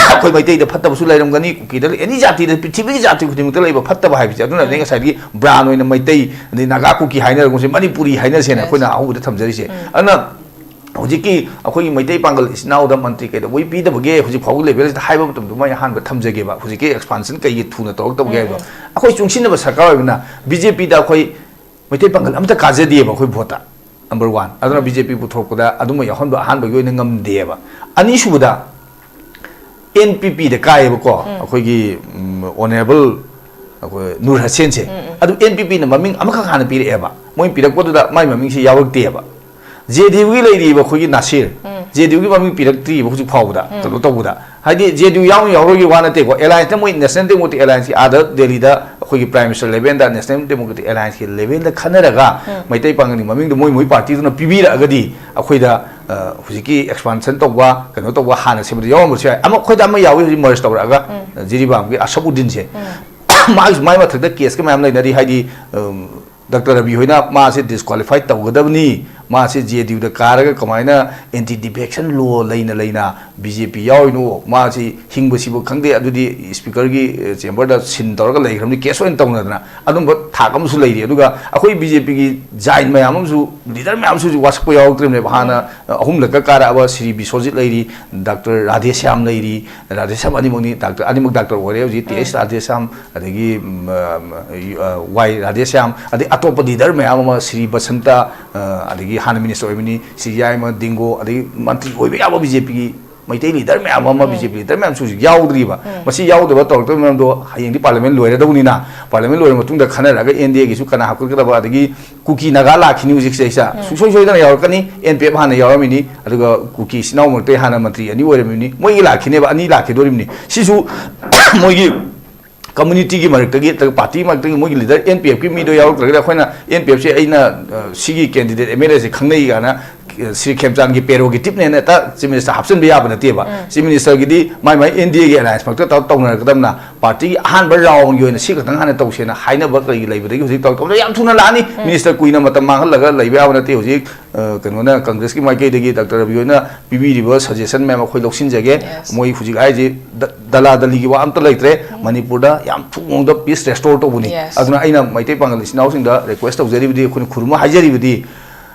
ꯑꯩꯈꯣꯏ ꯃꯩꯇꯩꯗ ꯐꯠꯇꯕꯁꯨ ꯂꯩꯔꯝꯒꯅꯤ, ꯀꯨꯀꯤꯗ, any ꯖꯥꯇꯤꯗ, ꯄ꯭ꯔꯤꯊꯤꯕꯤꯒꯤ ꯖꯥꯇꯤ ꯈꯨꯗꯤꯡꯃꯛꯇ ꯂꯩꯕ ꯐꯠꯇꯕ ꯍꯥꯏꯕꯁꯦ꯫ ꯑꯗꯨꯅꯅꯦ ꯎꯝ꯫ ꯉꯁꯥꯏꯗꯒꯤ brand ꯑꯣꯏꯅ ꯃꯩꯇꯩ, ꯑꯗꯩ ꯅꯥꯒꯥ ꯀꯨꯀꯤ ꯍꯥꯏꯅꯔꯒꯨꯝꯁꯦ, ꯃꯅꯤꯄꯨꯔꯤ ꯍꯥꯏꯅꯁꯦꯅ Yes. ꯑꯩꯈꯣꯏꯅ ꯑꯍꯧꯕꯗ ꯊꯝꯖꯔꯤꯁꯦ꯫ ꯎꯝ꯫ ꯑꯗꯨꯅ ꯍꯧꯖꯤꯛꯀꯤ ꯑꯩꯈꯣꯏꯒꯤ ꯃꯩꯇꯩ ꯄꯥꯡꯒꯜ ꯏꯆꯤꯟ ꯏꯅꯥꯎꯗ ꯃꯟꯇ꯭ꯔꯤ ꯀꯩꯗꯧꯕꯩ ꯄꯤꯗꯕꯒꯦ ꯍꯧꯖꯤꯛ ꯐꯥꯎꯒꯤ level ꯁꯤꯗ ꯍꯥꯏꯕ ꯃꯇꯝꯗ ꯃꯣꯏ ꯑꯍꯥꯟꯕ ꯊꯝꯖꯒꯦꯕ꯫ ꯍꯧꯖꯤꯛꯀꯤ expansion ꯀꯩꯒꯤ ꯊꯨꯅ ꯇꯧꯔꯛꯇꯕꯒꯦ ꯎꯝ, ꯍꯥꯏꯕꯗꯣ꯫ ꯎꯝ꯫ ꯑꯩꯈꯣꯏ ꯆꯨꯡꯁꯤꯟꯅꯕ ꯁꯔꯀꯥꯔ ꯑꯣꯏꯕꯅ ꯕꯤ ꯖꯦ ꯄꯤꯗ ꯑꯩꯈꯣꯏ ꯃꯩꯇꯩ ꯄꯥꯡꯒꯜ ꯑꯃꯠꯇ ꯀꯥꯖꯗꯦꯕ ꯑꯩꯈꯣꯏ vote ꯇ꯫ Number one꯫ ꯑꯗꯨꯅ ꯎꯝ꯫ ꯕꯤ ꯖꯦ ꯄꯤ ꯄꯨꯊꯣꯔꯛꯄꯗ ꯑꯗꯨꯝꯕ ꯌꯥꯎꯍꯟꯕ ꯑꯍꯥꯟꯕꯒꯤ ꯑꯣꯏꯅ ꯉꯝꯗꯦꯕ꯫ ꯑꯅꯤꯁꯨꯕꯗ ꯑꯦꯟ ꯄꯤ ꯄꯤꯗ ꯀꯥꯏꯌꯦꯕꯀꯣ, ꯎꯝ꯫ ꯑꯩꯈꯣꯏꯒꯤ, ꯎꯝ, Honourable ꯑꯩꯈꯣꯏ ꯅꯨꯔ ꯍꯁꯦꯟꯁꯦ꯫ ꯎꯝ, ꯎꯝ꯫ ꯑꯗꯨ ꯑꯦꯟ ꯄꯤ ꯄꯤꯅ ꯃꯃꯤꯡ ꯑꯃꯈꯛ ꯍꯥꯟꯅ ꯄꯤꯔꯛꯑꯦꯕ꯫ ꯃꯣꯏ ꯄꯤꯔꯛꯄꯗꯨꯗ ꯃꯥꯏ ꯃꯃꯤꯡꯁꯤ ꯌꯥꯎꯔꯛꯇꯦꯕ꯫ ꯖꯦ ꯗꯤ ꯌꯨꯒꯤ ꯂꯩꯔꯤꯕ ꯑꯩꯈꯣꯏꯒꯤ ꯅꯥꯁꯤꯔ, ꯎꯝ꯫ ꯖꯦ ꯗꯤ ꯌꯨꯒꯤ ꯃꯃꯤꯡ ꯄꯤꯔꯛꯇ꯭ꯔꯤꯕ ꯍꯧꯖꯤꯛ ꯐꯥꯎꯕꯗ, ꯎꯝ꯫ ꯀꯩꯅꯣ ꯇꯧꯕꯗ꯫ ꯍꯥꯏꯗꯤ ꯖꯦ ꯗꯤ ꯌꯨ ꯌꯥꯎꯅꯤ ꯌꯥꯎꯔꯣꯏꯒꯤ ꯋꯥ ꯅꯠꯇꯦꯀꯣ, alliance ꯇ ꯃꯣꯏ National Democratic Alliance ꯀꯤ ꯑꯥꯗ ꯗꯦꯜꯂꯤꯗ ꯑꯩꯈꯣꯏꯒꯤ Prime Minister level ꯗ, National Democratic Alliance ꯀꯤ level ꯗ ꯈꯟꯅꯔꯒ ꯎꯝ꯫ ꯃꯩꯇꯩ ꯄꯥꯡꯒꯜꯒꯤ ꯃꯃꯤꯡꯗꯣ ꯃꯣꯏ ꯃꯣꯏ party ꯗꯨꯅ ꯄꯤꯕꯤꯔꯛꯑꯒꯗꯤ ꯑꯩꯈꯣꯏꯗ, ꯑ, ꯍꯧꯖꯤꯛꯀꯤ expansion ꯇꯧꯕ, ꯀꯩꯅꯣ ꯇꯧꯕ ꯍꯥꯟꯅ ꯁꯦꯝꯕꯗ ꯌꯥꯎꯔꯝꯕꯁꯨ ꯌꯥꯏ꯫ ꯑꯃ, ꯑꯩꯈꯣꯏꯗ ꯑꯃ ꯌꯥꯎꯏ ꯍꯧꯖꯤꯛ merge ꯇꯧꯔꯛꯑꯒ, ꯎꯝ꯫ ꯖꯤꯔꯤꯕꯥꯝꯒꯤ ꯑꯁꯐ ꯎꯗꯤꯟꯁꯦ꯫ ꯎꯝ꯫ ꯃꯥꯒꯤꯁꯨ ꯃꯥꯏ ꯃꯊꯛꯇ case ꯀ ꯃꯌꯥꯝ ꯂꯩꯅꯔꯤ, ꯍꯥꯏꯗꯤ, ꯎꯝ, ꯗꯥꯛꯇꯔ ꯔꯕꯤ ꯍꯣꯏꯅ ꯃꯥꯁꯦ disqualify ꯇꯧꯒꯗꯕꯅꯤ, ꯃꯥꯁꯦ ꯖꯦ ꯗꯤ ꯌꯨꯗ ꯀꯥꯔꯒ ꯀꯃꯥꯏꯅ anti defection law ꯂꯩꯅ ꯂꯩꯅ ꯕꯤ ꯖꯦ ꯄꯤ ꯌꯥꯎꯔꯤꯅꯣ, ꯃꯥꯁꯤ ꯍꯤꯡꯕ ꯁꯤꯕ ꯈꯪꯗꯦ, ꯑꯗꯨꯗꯤ ꯏꯁꯄꯤꯀꯔꯒꯤ ꯆꯦꯝꯕꯔꯗ ꯁꯤꯟ ꯇꯧꯔꯒ ꯂꯩꯈ꯭ꯔꯕꯅꯤ, ꯀꯦꯁ ꯑꯣꯏꯅ ꯇꯧꯅꯗꯅ ꯑꯗꯨꯝꯕ ꯊꯥꯛ ꯑꯃꯁꯨ ꯂꯩꯔꯤ꯫ ꯑꯗꯨꯒ ꯑꯩꯈꯣꯏ ꯕꯤ ꯖꯦ ꯄꯤꯒꯤ ꯖꯥꯏꯟ ꯃꯌꯥꯝ ꯑꯃꯁꯨ, ꯂꯤꯗꯔ ꯃꯌꯥꯝ ꯑꯃꯁꯨ ꯍꯧꯖꯤꯛ ꯋꯥꯁꯛꯄ ꯌꯥꯎꯔꯛꯇ꯭ꯔꯤꯕꯅꯦꯕ꯫ ꯍꯥꯟꯅ ꯑꯍꯨꯝꯂꯛꯀ ꯀꯥꯔꯛꯑꯕ ꯁ꯭ꯔꯤ ꯕꯤꯁ꯭ꯋꯖꯤꯠ ꯂꯩꯔꯤ, ꯗꯥꯛꯇꯔ ꯔꯥꯙꯦꯁ꯭ꯌꯥꯝ ꯂꯩꯔꯤ, ꯔꯥꯙꯦꯁ꯭ꯌꯥꯝ ꯑꯅꯤꯃꯛꯅꯤ, ꯗꯥꯛꯇꯔ ꯑꯅꯤꯃꯛ ꯗꯥꯛꯇꯔ ꯑꯣꯏꯔꯦ ꯍꯧꯖꯤꯛ, ꯇꯤ ꯑꯦꯁ ꯔꯥꯙꯦꯁ꯭ꯌꯥꯝ, ꯑꯗꯒꯤ ꯎꯝ, ꯑ, ꯋꯥꯏ ꯔꯥꯙꯦꯁ꯭ꯌꯥꯝ, ꯑꯗꯩ ꯑꯇꯣꯞꯄ ꯂꯤꯗꯔ ꯃꯌꯥꯝ ꯑꯃ, ꯁ꯭ꯔꯤ ꯕꯁꯟꯇ, ꯑ, ꯑꯗꯒꯤ ꯍꯥꯟꯅ ꯃꯤꯅꯤꯁꯇꯔ ꯑꯣꯏꯕꯅꯤ ꯁ꯭ꯔꯤ ꯌꯥꯏꯃ ꯗꯤꯡꯒꯣ, ꯑꯗꯒꯤ ꯃꯟꯇ꯭ꯔꯤ ꯑꯣꯏꯕ ꯌꯥꯕ ꯕꯤ ꯖꯦ ꯄꯤꯒꯤ ꯃꯩꯇꯩ ꯂꯤꯗꯔ ꯃꯌꯥꯝ ꯑꯃ, ꯕꯤ ꯖꯦ ꯄꯤ ꯂꯤꯗꯔ ꯃꯌꯥꯝꯁꯨ ꯍꯧꯖꯤꯛ ꯌꯥꯎꯗ꯭ꯔꯤꯕ꯫ ꯃꯁꯤ ꯌꯥꯎꯗꯕ ꯇꯧꯔꯛꯇꯕ ꯃꯔꯝꯗꯣ ꯍꯌꯦꯡꯗꯤ ꯄꯥꯔꯂꯤꯌꯥꯃꯦꯟ ꯂꯣꯏꯔꯗꯧꯅꯤꯅ, ꯄꯥꯔꯂꯤꯌꯥꯃꯦꯟ ꯂꯣꯏꯔ ꯃꯇꯨꯡꯗ ꯈꯟꯅꯔꯒ ꯑꯦꯟ ꯗꯤ ꯑꯦꯒꯤꯁꯨ ꯀꯅꯥ ꯍꯥꯞꯀꯠꯀꯗꯕ, ꯑꯗꯒꯤ ꯀꯨꯀꯤ ꯅꯥꯒꯥ ꯂꯥꯛꯈꯤꯅꯤ ꯍꯧꯖꯤꯛꯁꯦ, ꯁꯤꯗ ꯁꯨꯡꯁꯣꯏ ꯁꯣꯏꯗꯅ ꯌꯥꯎꯔꯛꯀꯅꯤ꯫ ꯑꯦꯟ ꯄꯤ ꯑꯦꯐ ꯍꯥꯟꯅ ꯌꯥꯎꯔꯝꯃꯤꯅꯤ, ꯑꯗꯨꯒ ꯀꯨꯀꯤ ꯏꯆꯤꯟ ꯏꯅꯥꯎ ꯃꯔꯛꯇꯒꯤ ꯍꯥꯟꯅ ꯃꯟꯇ꯭ꯔꯤ ꯑꯅꯤ ꯑꯣꯏꯔꯝꯃꯤꯅꯤ, ꯃꯣꯏꯒꯤ ꯂꯥꯛꯈꯤꯅꯦꯕ, ꯑꯅꯤ ꯂꯥꯛꯈꯤꯗꯣꯔꯤꯕꯅꯤ꯫ ꯁꯤꯁꯨ ꯃꯣꯏꯒꯤ ꯀꯝꯃꯨꯅꯤꯇꯤꯒꯤ ꯃꯔꯛꯇꯒꯤ ꯅꯠꯇ꯭ꯔꯒ ꯄꯥꯔꯇꯤ ꯃꯔꯛꯇꯒꯤ ꯃꯣꯏꯒꯤ ꯂꯤꯗꯔ ꯑꯦꯟ ꯄꯤ ꯑꯦꯐꯀꯤ ꯃꯤꯗꯣ ꯌꯥꯎꯔꯛꯇ꯭ꯔꯒꯗꯤ ꯑꯩꯈꯣꯏꯅ ꯑꯦꯟ ꯄꯤ ꯑꯦꯐꯁꯦ ꯑꯩꯅ, ꯑ, ꯁꯤꯒꯤ ꯀꯦꯟꯗꯤꯗꯦꯠ ꯑꯦꯝ ꯑꯦꯜ ꯑꯦꯁꯦ ꯈꯪꯅꯩ ꯀꯥꯏꯅ, ꯑ, ꯁ꯭ꯔꯤ ꯈꯦꯝꯆꯥꯟꯒꯤ ꯄ꯭ꯔꯦꯔꯣꯒꯦꯇꯤꯞꯅꯦꯅ ꯍꯦꯛꯇ ꯆꯤꯐ ꯃꯤꯅꯤꯁꯇꯔ ꯍꯥꯞꯆꯤꯟꯕ ꯌꯥꯕ ꯅꯠꯇꯦꯕ꯫ ꯆꯤꯐ ꯃꯤꯅꯤꯁꯇꯔꯒꯤꯗꯤ ꯃꯥꯏ ꯃꯥꯏ ꯑꯦꯟ ꯗꯤ ꯑꯦꯒꯤ ꯑꯦꯂꯥꯏꯟꯁ ꯃꯔꯛꯇ ꯇꯧꯔ ꯇꯧꯅꯔꯛꯀꯗꯕꯅ, ꯄꯥꯔꯇꯤꯒꯤ ꯑꯍꯥꯟꯕ ꯔꯥꯎꯟꯒꯤ ꯑꯣꯏꯅ ꯁꯤ ꯈꯛꯇꯪ ꯍꯥꯟꯅ ꯇꯧꯁꯦꯅ ꯍꯥꯏꯅꯕ ꯀꯔꯤ ꯂꯩꯕꯗꯒꯤ ꯍꯧꯖꯤꯛ ꯇꯧꯔꯛꯇꯧꯗ ꯌꯥꯝ ꯊꯨꯅ ꯂꯥꯛꯑꯅꯤ꯫ ꯃꯤꯅꯤꯁꯇꯔ ꯀꯨꯏꯅ ꯃꯇꯝ ꯃꯥꯡꯍꯜꯂꯒ ꯂꯩꯕ ꯌꯥꯕ ꯅꯠꯇꯦ꯫ ꯍꯧꯖꯤꯛ, ꯑ, ꯀꯩꯅꯣꯅ, ꯀꯪꯒ꯭ꯔꯦꯁꯀꯤ ꯃꯥꯏꯀꯩꯗꯒꯤ ꯗꯥꯛꯇꯔ ꯔꯕꯤ ꯍꯣꯏꯅ ꯄꯤꯕꯤꯔꯤꯕ ꯁꯖꯦꯁꯟ ꯃꯌꯥꯝ ꯑꯩꯈꯣꯏ ꯂꯧꯁꯤꯟꯖꯒꯦ꯫ ꯃꯣꯏ ꯍꯧꯖꯤꯛ ꯍꯥꯏꯔꯤꯁꯤ ꯗ-, ꯗꯂꯥ ꯗꯂꯤꯒꯤ ꯋꯥ ꯑꯝꯇ ꯂꯩꯇ꯭ꯔꯦ꯫ ꯃꯅꯤꯄꯨꯔꯗ ꯌꯥꯝ ꯊꯨꯕ ꯃꯑꯣꯡꯗ ꯄꯤꯁ ꯔꯦꯁꯇꯣꯔ ꯇꯧꯕꯅꯤ꯫ ꯑꯗꯨꯅ ꯑꯩꯅ ꯃꯩꯇꯩ ꯄꯥꯡꯒꯜ ꯏꯆꯤꯟ ꯏꯅꯥꯎꯁꯤꯡꯗ ꯔꯤꯀ꯭ꯋꯦꯁ ꯇꯧꯖꯔꯤꯕꯗꯤ, ꯑꯩꯈꯣꯏꯅ ꯈꯨꯔꯨꯝꯕ ꯍꯥꯏꯖꯔꯤꯕꯗꯤ,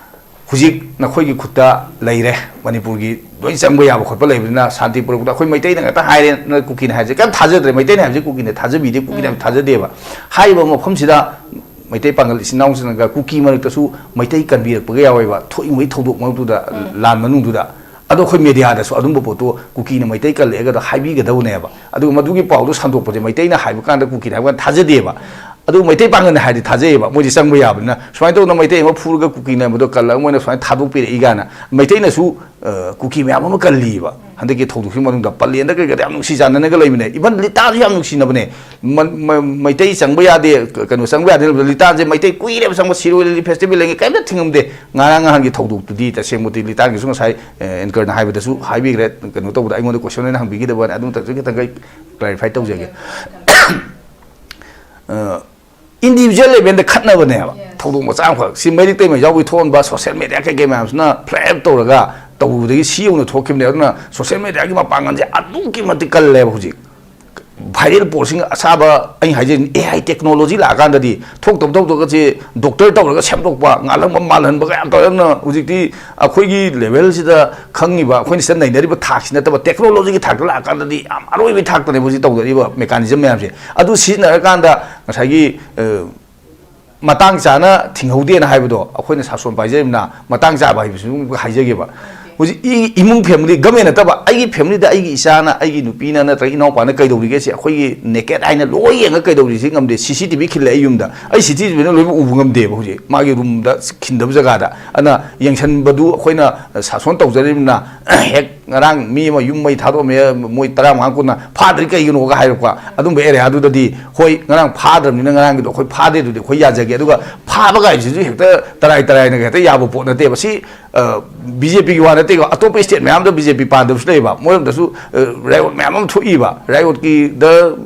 ꯍꯧꯖꯤꯛ ꯅꯈꯣꯏꯒꯤ ꯈꯨꯠꯇ ꯂꯩꯔꯦ꯫ ꯃꯅꯤꯄꯨꯔꯒꯤ ꯂꯣꯏ ꯆꯪꯕ ꯌꯥꯕ ꯈꯣꯠꯄ ꯂꯩꯕꯅꯤꯅ ꯁꯥꯟꯇꯤ ꯄꯨꯔꯛꯄꯗ ꯑꯩꯈꯣꯏ ꯃꯩꯇꯩꯅ ꯉꯥꯛꯇ ꯍꯥꯏꯔꯦ, ꯅꯣꯏ ꯀꯨꯀꯤꯅ ꯍꯥꯏꯕꯁꯦ ꯀꯩꯝ ꯊꯥꯖꯗ꯭ꯔꯦ꯫ ꯃꯩꯇꯩꯅ ꯍꯥꯏꯕꯁꯦ ꯀꯨꯀꯤꯅ ꯊꯥꯖꯕꯤꯗꯦ, ꯀꯨꯀꯤꯅ ꯍꯥꯏꯕꯁꯦ ꯊꯥꯖꯗꯦꯕ꯫ ꯍꯥꯏꯔꯤꯕ ꯃꯐꯝꯁꯤꯗ ꯃꯩꯇꯩ ꯄꯥꯡꯒꯜ ꯏꯆꯤꯟ ꯏꯅꯥꯎꯁꯤꯡꯒ ꯀꯨꯀꯤ ꯃꯔꯛꯇꯁꯨ ꯃꯩꯇꯩ ꯀꯟꯕꯤꯔꯛꯄꯒ ꯌꯥꯎꯋꯦꯕ, ꯊꯣꯛꯏꯉꯩ ꯊꯧꯗꯣꯛ ꯃꯔꯛꯇꯨꯗ, ꯂꯥꯟ ꯃꯅꯨꯡꯗꯨꯗ꯫ ꯑꯗꯣ ꯑꯩꯈꯣꯏ ꯃꯦꯗꯤꯌꯥꯗꯁꯨ ꯑꯗꯨꯝꯕ ꯄꯣꯠꯇꯣ ꯀꯨꯀꯤꯅ ꯃꯩꯇꯩ ꯀꯜꯂꯛꯑꯦꯒꯗꯣ ꯍꯥꯏꯕꯤꯒꯗꯕꯅꯦꯕ꯫ ꯑꯗꯨꯒ ꯃꯗꯨꯒꯤ ꯄꯥꯎꯗꯣ ꯁꯟꯗꯣꯛꯄꯁꯦ ꯃꯩꯇꯩꯅ ꯍꯥꯏꯕ ꯀꯥꯟꯗ ꯀꯨꯀꯤꯅ ꯍꯥꯏꯕ ꯀꯥꯟꯗ ꯊꯥꯖꯗꯦꯕ꯫ ꯑꯗꯨ ꯃꯩꯇꯩ ꯄꯥꯡꯒꯜꯅ ꯍꯥꯏꯔꯗꯤ ꯊꯥꯖꯩꯌꯦꯕ, ꯃꯣꯏꯗꯤ ꯆꯪꯕ ꯌꯥꯕꯅꯤꯅ꯫ ꯁꯨꯃꯥꯏꯅ ꯇꯧꯗꯅ ꯃꯩꯇꯩ ꯑꯃ ꯐꯨꯔꯒ ꯀꯨꯀꯤꯅ ꯃꯗꯣ ꯀꯜꯂꯒ ꯃꯣꯏꯅ ꯁꯨꯃꯥꯏꯅ ꯊꯥꯗꯣꯛꯄꯤꯔꯛꯏ ꯀꯥꯏꯅ ꯃꯩꯇꯩꯅꯁꯨ, ꯑ, ꯀꯨꯀꯤ ꯃꯌꯥꯝ ꯑꯃ ꯀꯜꯂꯤꯕ꯫ ꯍꯟꯗꯛꯀꯤ ꯊꯧꯗꯣꯛꯁꯤꯒꯤ ꯃꯅꯨꯡꯗ ꯄꯂꯦꯟꯗ ꯀꯩꯀꯥꯗ ꯌꯥꯝ ꯅꯨꯡꯁꯤ ꯆꯥꯟꯅꯅꯒ ꯂꯩꯕꯅꯦ꯫ ꯏꯚꯟ ꯂꯤꯇꯥꯟꯁꯨ ꯌꯥꯝ ꯅꯨꯡꯁꯤꯅꯕꯅꯦ꯫ ꯃ-, ꯃ-, ꯃꯩꯇꯩ ꯆꯪꯕ ꯌꯥꯗꯦ, ꯀ-, ꯀꯩꯅꯣ ꯆꯪꯕ ꯌꯥꯗꯦ ꯍꯥꯏꯕꯗ ꯂꯤꯇꯥꯟꯁꯦ ꯃꯩꯇꯩ ꯀꯨꯏꯔꯦꯕ ꯆꯪꯕ, ꯁꯤꯔꯣꯏ ꯂꯤꯂꯤ ꯐꯦꯁꯇꯤꯚꯦꯜ ꯂꯩꯉꯩ ꯀꯔꯤꯝꯇ ꯊꯤꯡꯉꯝꯗꯦ꯫ ꯉꯔꯥꯡ ꯅꯍꯥꯟꯒꯤ ꯊꯧꯗꯣꯛꯇꯨꯗꯤ ꯇꯁꯦꯡꯕꯗꯤ ꯂꯤꯇꯥꯟꯒꯤꯁꯨ ꯉꯁꯥꯏ, ꯑꯦ, ꯑꯦꯡꯀꯔꯅ ꯍꯥꯏꯕꯗꯁꯨ ꯍꯥꯏꯕꯤꯈ꯭ꯔꯦ, ꯀꯩꯅꯣ ꯇꯧꯕꯗ ꯑꯩꯉꯣꯟꯗ ꯀꯣꯏꯁꯟ ꯑꯣꯏꯅ ꯍꯪꯕꯤꯈꯤꯗꯕꯅꯤ, ꯑꯗꯨ ꯃꯇꯝꯗꯁꯨ ꯈꯤꯇꯪ ꯑꯩ ꯀ꯭ꯂꯦꯔꯤꯐꯥꯏ ꯇꯧꯖꯒꯦ꯫ ꯑ, ꯏꯟꯗꯤꯚꯤꯖꯨꯋꯦꯜ ꯂꯦꯚꯦꯜꯗ ꯈꯠꯅꯕꯅꯦꯕ꯫ ꯊꯧꯗꯣꯛ ꯃꯆꯥ ꯑꯃꯈꯛ꯫ ꯁꯤ ꯃꯩꯔꯤꯛꯇꯩ ꯃꯩꯖꯥꯎꯕꯤ ꯊꯣꯛꯍꯟꯕ, ꯁꯣꯁꯤꯌꯦꯜ ꯃꯦꯗꯤꯌꯥ ꯀꯩꯀꯩ ꯃꯌꯥꯝꯁꯤꯅ ꯐ꯭ꯂꯦꯞ ꯇꯧꯔꯒ ꯇꯧꯔꯨꯕꯗꯒꯤ ꯁꯤ ꯌꯧꯅ ꯊꯣꯛꯈꯤꯕꯅꯦ꯫ ꯑꯗꯨꯅ ꯁꯣꯁꯦꯜ ꯃꯦꯗꯤꯌꯥꯒꯤ ꯃꯄꯥꯡꯒꯜꯁꯦ ꯑꯗꯨꯛꯀꯤ ꯃꯇꯤꯛ ꯀꯜꯂꯦꯕ ꯍꯧꯖꯤꯛ꯫ ꯚꯥꯏꯔꯦꯜ ꯄꯣꯁꯁꯤꯡ ꯑꯁꯥꯕ, ꯑꯩ ꯍꯥꯏꯖꯩ, ꯑꯦ ꯑꯥꯏ ꯇꯦꯛꯅꯣꯂꯣꯖꯤ ꯂꯥꯛꯑꯀꯥꯟꯗꯗꯤ ꯊꯣꯛꯇꯕ ꯊꯧꯗꯣꯛꯀꯁꯦ ꯗꯣꯛꯇꯔ ꯇꯧꯔꯒ ꯁꯦꯝꯗꯣꯛꯄ, ꯉꯥꯜꯍꯟꯕ ꯃꯥꯜꯍꯟꯕ ꯀꯌꯥ ꯇꯧꯔꯒ ꯍꯧꯖꯤꯛꯇꯤ ꯑꯩꯈꯣꯏꯒꯤ ꯂꯦꯚꯦꯜꯁꯤꯗ ꯈꯪꯉꯤꯕ, ꯑꯩꯈꯣꯏꯅ ꯁꯤꯗ ꯅꯩꯅꯔꯤꯕ ꯊꯥꯛꯁꯤ ꯅꯠꯇꯕ ꯇꯦꯛꯅꯣꯂꯣꯖꯤꯒꯤ ꯊꯥꯛꯇ ꯂꯥꯛꯑꯀꯥꯟꯗꯗꯤ ꯌꯥꯝ ꯑꯔꯣꯏꯕꯒꯤ ꯊꯥꯛꯇꯅꯦꯕ ꯍꯧꯖꯤꯛ ꯇꯧꯅꯔꯤꯕ ꯃꯦꯀꯥꯅꯤꯖꯝ ꯃꯌꯥꯝꯁꯦ꯫ ꯑꯗꯨ ꯁꯤꯖꯤꯟꯅꯔꯀꯥꯟꯗ ꯉꯁꯥꯏꯒꯤ, ꯑ, ꯃꯇꯥꯡ ꯆꯥꯅ ꯊꯤꯡꯍꯧꯗꯦꯅ ꯍꯥꯏꯕꯗꯣ ꯑꯩꯈꯣꯏꯅ ꯁꯥꯁꯣꯟ ꯄꯥꯏꯖꯔꯤꯕꯅ ꯃꯇꯥꯡ ꯆꯥꯕ ꯍꯥꯏꯕꯁꯤ ꯑꯗꯨꯝ ꯍꯥꯏꯖꯒꯦꯕ꯫ ꯍꯧꯖꯤꯛ ꯏ-, ꯏꯃꯨꯡ ꯐꯦꯃꯤꯂꯤ, ꯒꯃꯦꯟ ꯅꯠꯇꯕ, ꯑꯩꯒꯤ ꯐꯦꯃꯤꯂꯤꯗ ꯑꯩꯒꯤ ꯏꯆꯥꯅ, ꯑꯩꯒꯤ ꯅꯨꯄꯤꯅ ꯅꯠꯇ꯭ꯔꯒ ꯏꯅꯥꯎꯄꯥꯅ ꯀꯩꯗꯧꯔꯤꯒꯦ ꯁꯤ ꯑꯩꯈꯣꯏꯒꯤ ꯅꯦꯀꯦꯠ ꯍꯥꯏꯅ ꯂꯣꯏ ꯌꯦꯡꯉ ꯀꯩꯗꯧꯔꯤꯁꯤ ꯉꯝꯗꯦ꯫ ꯁꯤ ꯁꯤ ꯇꯤ ꯚꯤ ꯈꯤꯜꯂꯦ ꯑꯩ ꯌꯨꯝꯗ, ꯑꯩ ꯁꯤ ꯁꯤ ꯇꯤ ꯚꯤꯅ ꯂꯣꯏꯅꯃꯛ ꯎꯕ ꯉꯝꯗꯦꯕ ꯍꯧꯖꯤꯛ ꯃꯥꯒꯤ ꯔꯨꯝꯗ ꯈꯤꯟꯗꯕ ꯖꯒꯥꯗ꯫ ꯑꯗꯨꯅ ꯌꯦꯡꯁꯟꯕꯗꯨ ꯑꯩꯈꯣꯏꯅ ꯁꯥꯁꯣꯟ ꯇꯧꯖꯔꯤꯕꯅ ꯍꯦꯛ ꯉꯔꯥꯡ ꯃꯤ ꯑꯃ ꯌꯨꯝ ꯃꯩ ꯊꯥꯗꯣꯛꯑꯝꯃꯦ, ꯃꯣꯏ ꯇꯔꯥꯃꯉꯥ ꯀꯨꯟꯅ ꯐꯥꯗ꯭ꯔꯤ ꯀꯩꯒꯤꯅꯣꯒ ꯍꯥꯏꯔꯛꯄ, ꯑꯗꯨꯝꯕ ꯑꯦꯔꯤꯌꯥꯗꯨꯗꯗꯤ ꯍꯣꯏ ꯉꯔꯥꯡ ꯐꯥꯗ꯭ꯔꯕꯅꯤꯅ ꯉꯔꯥꯡꯒꯤꯗꯣ ꯑꯩꯈꯣꯏ ꯐꯥꯗꯦ ꯑꯗꯨꯗꯤ ꯑꯩꯈꯣꯏ ꯌꯥꯖꯒꯦ꯫ ꯑꯗꯨꯒ ꯐꯥꯕ ꯀꯥꯏꯁꯤꯁꯨ ꯍꯦꯛꯇ ꯇꯔꯥꯏ ꯇꯔꯥꯏꯅꯒ ꯍꯦꯛꯇ ꯌꯥꯕ ꯄꯣꯠ ꯅꯠꯇꯦꯕ꯫ ꯁꯤ ꯕꯤ ꯖꯦ ꯄꯤꯒꯤ ꯋꯥ ꯅꯠꯇꯦꯀꯣ, ꯑꯇꯣꯞꯄ ꯁ꯭ꯇꯦꯠ ꯃꯌꯥꯝꯗ ꯕꯤ ꯖꯦ ꯄꯤ ꯄꯥꯟꯗꯕꯁꯨ ꯂꯩꯌꯦꯕ꯫ ꯃꯣꯏꯔꯣꯝꯗꯁꯨ ꯔꯥꯏꯑꯣꯠ ꯃꯌꯥꯝ ꯑꯃ ꯊꯣꯛꯏꯕ, ꯔꯥꯏꯑꯣꯠꯀꯤꯗ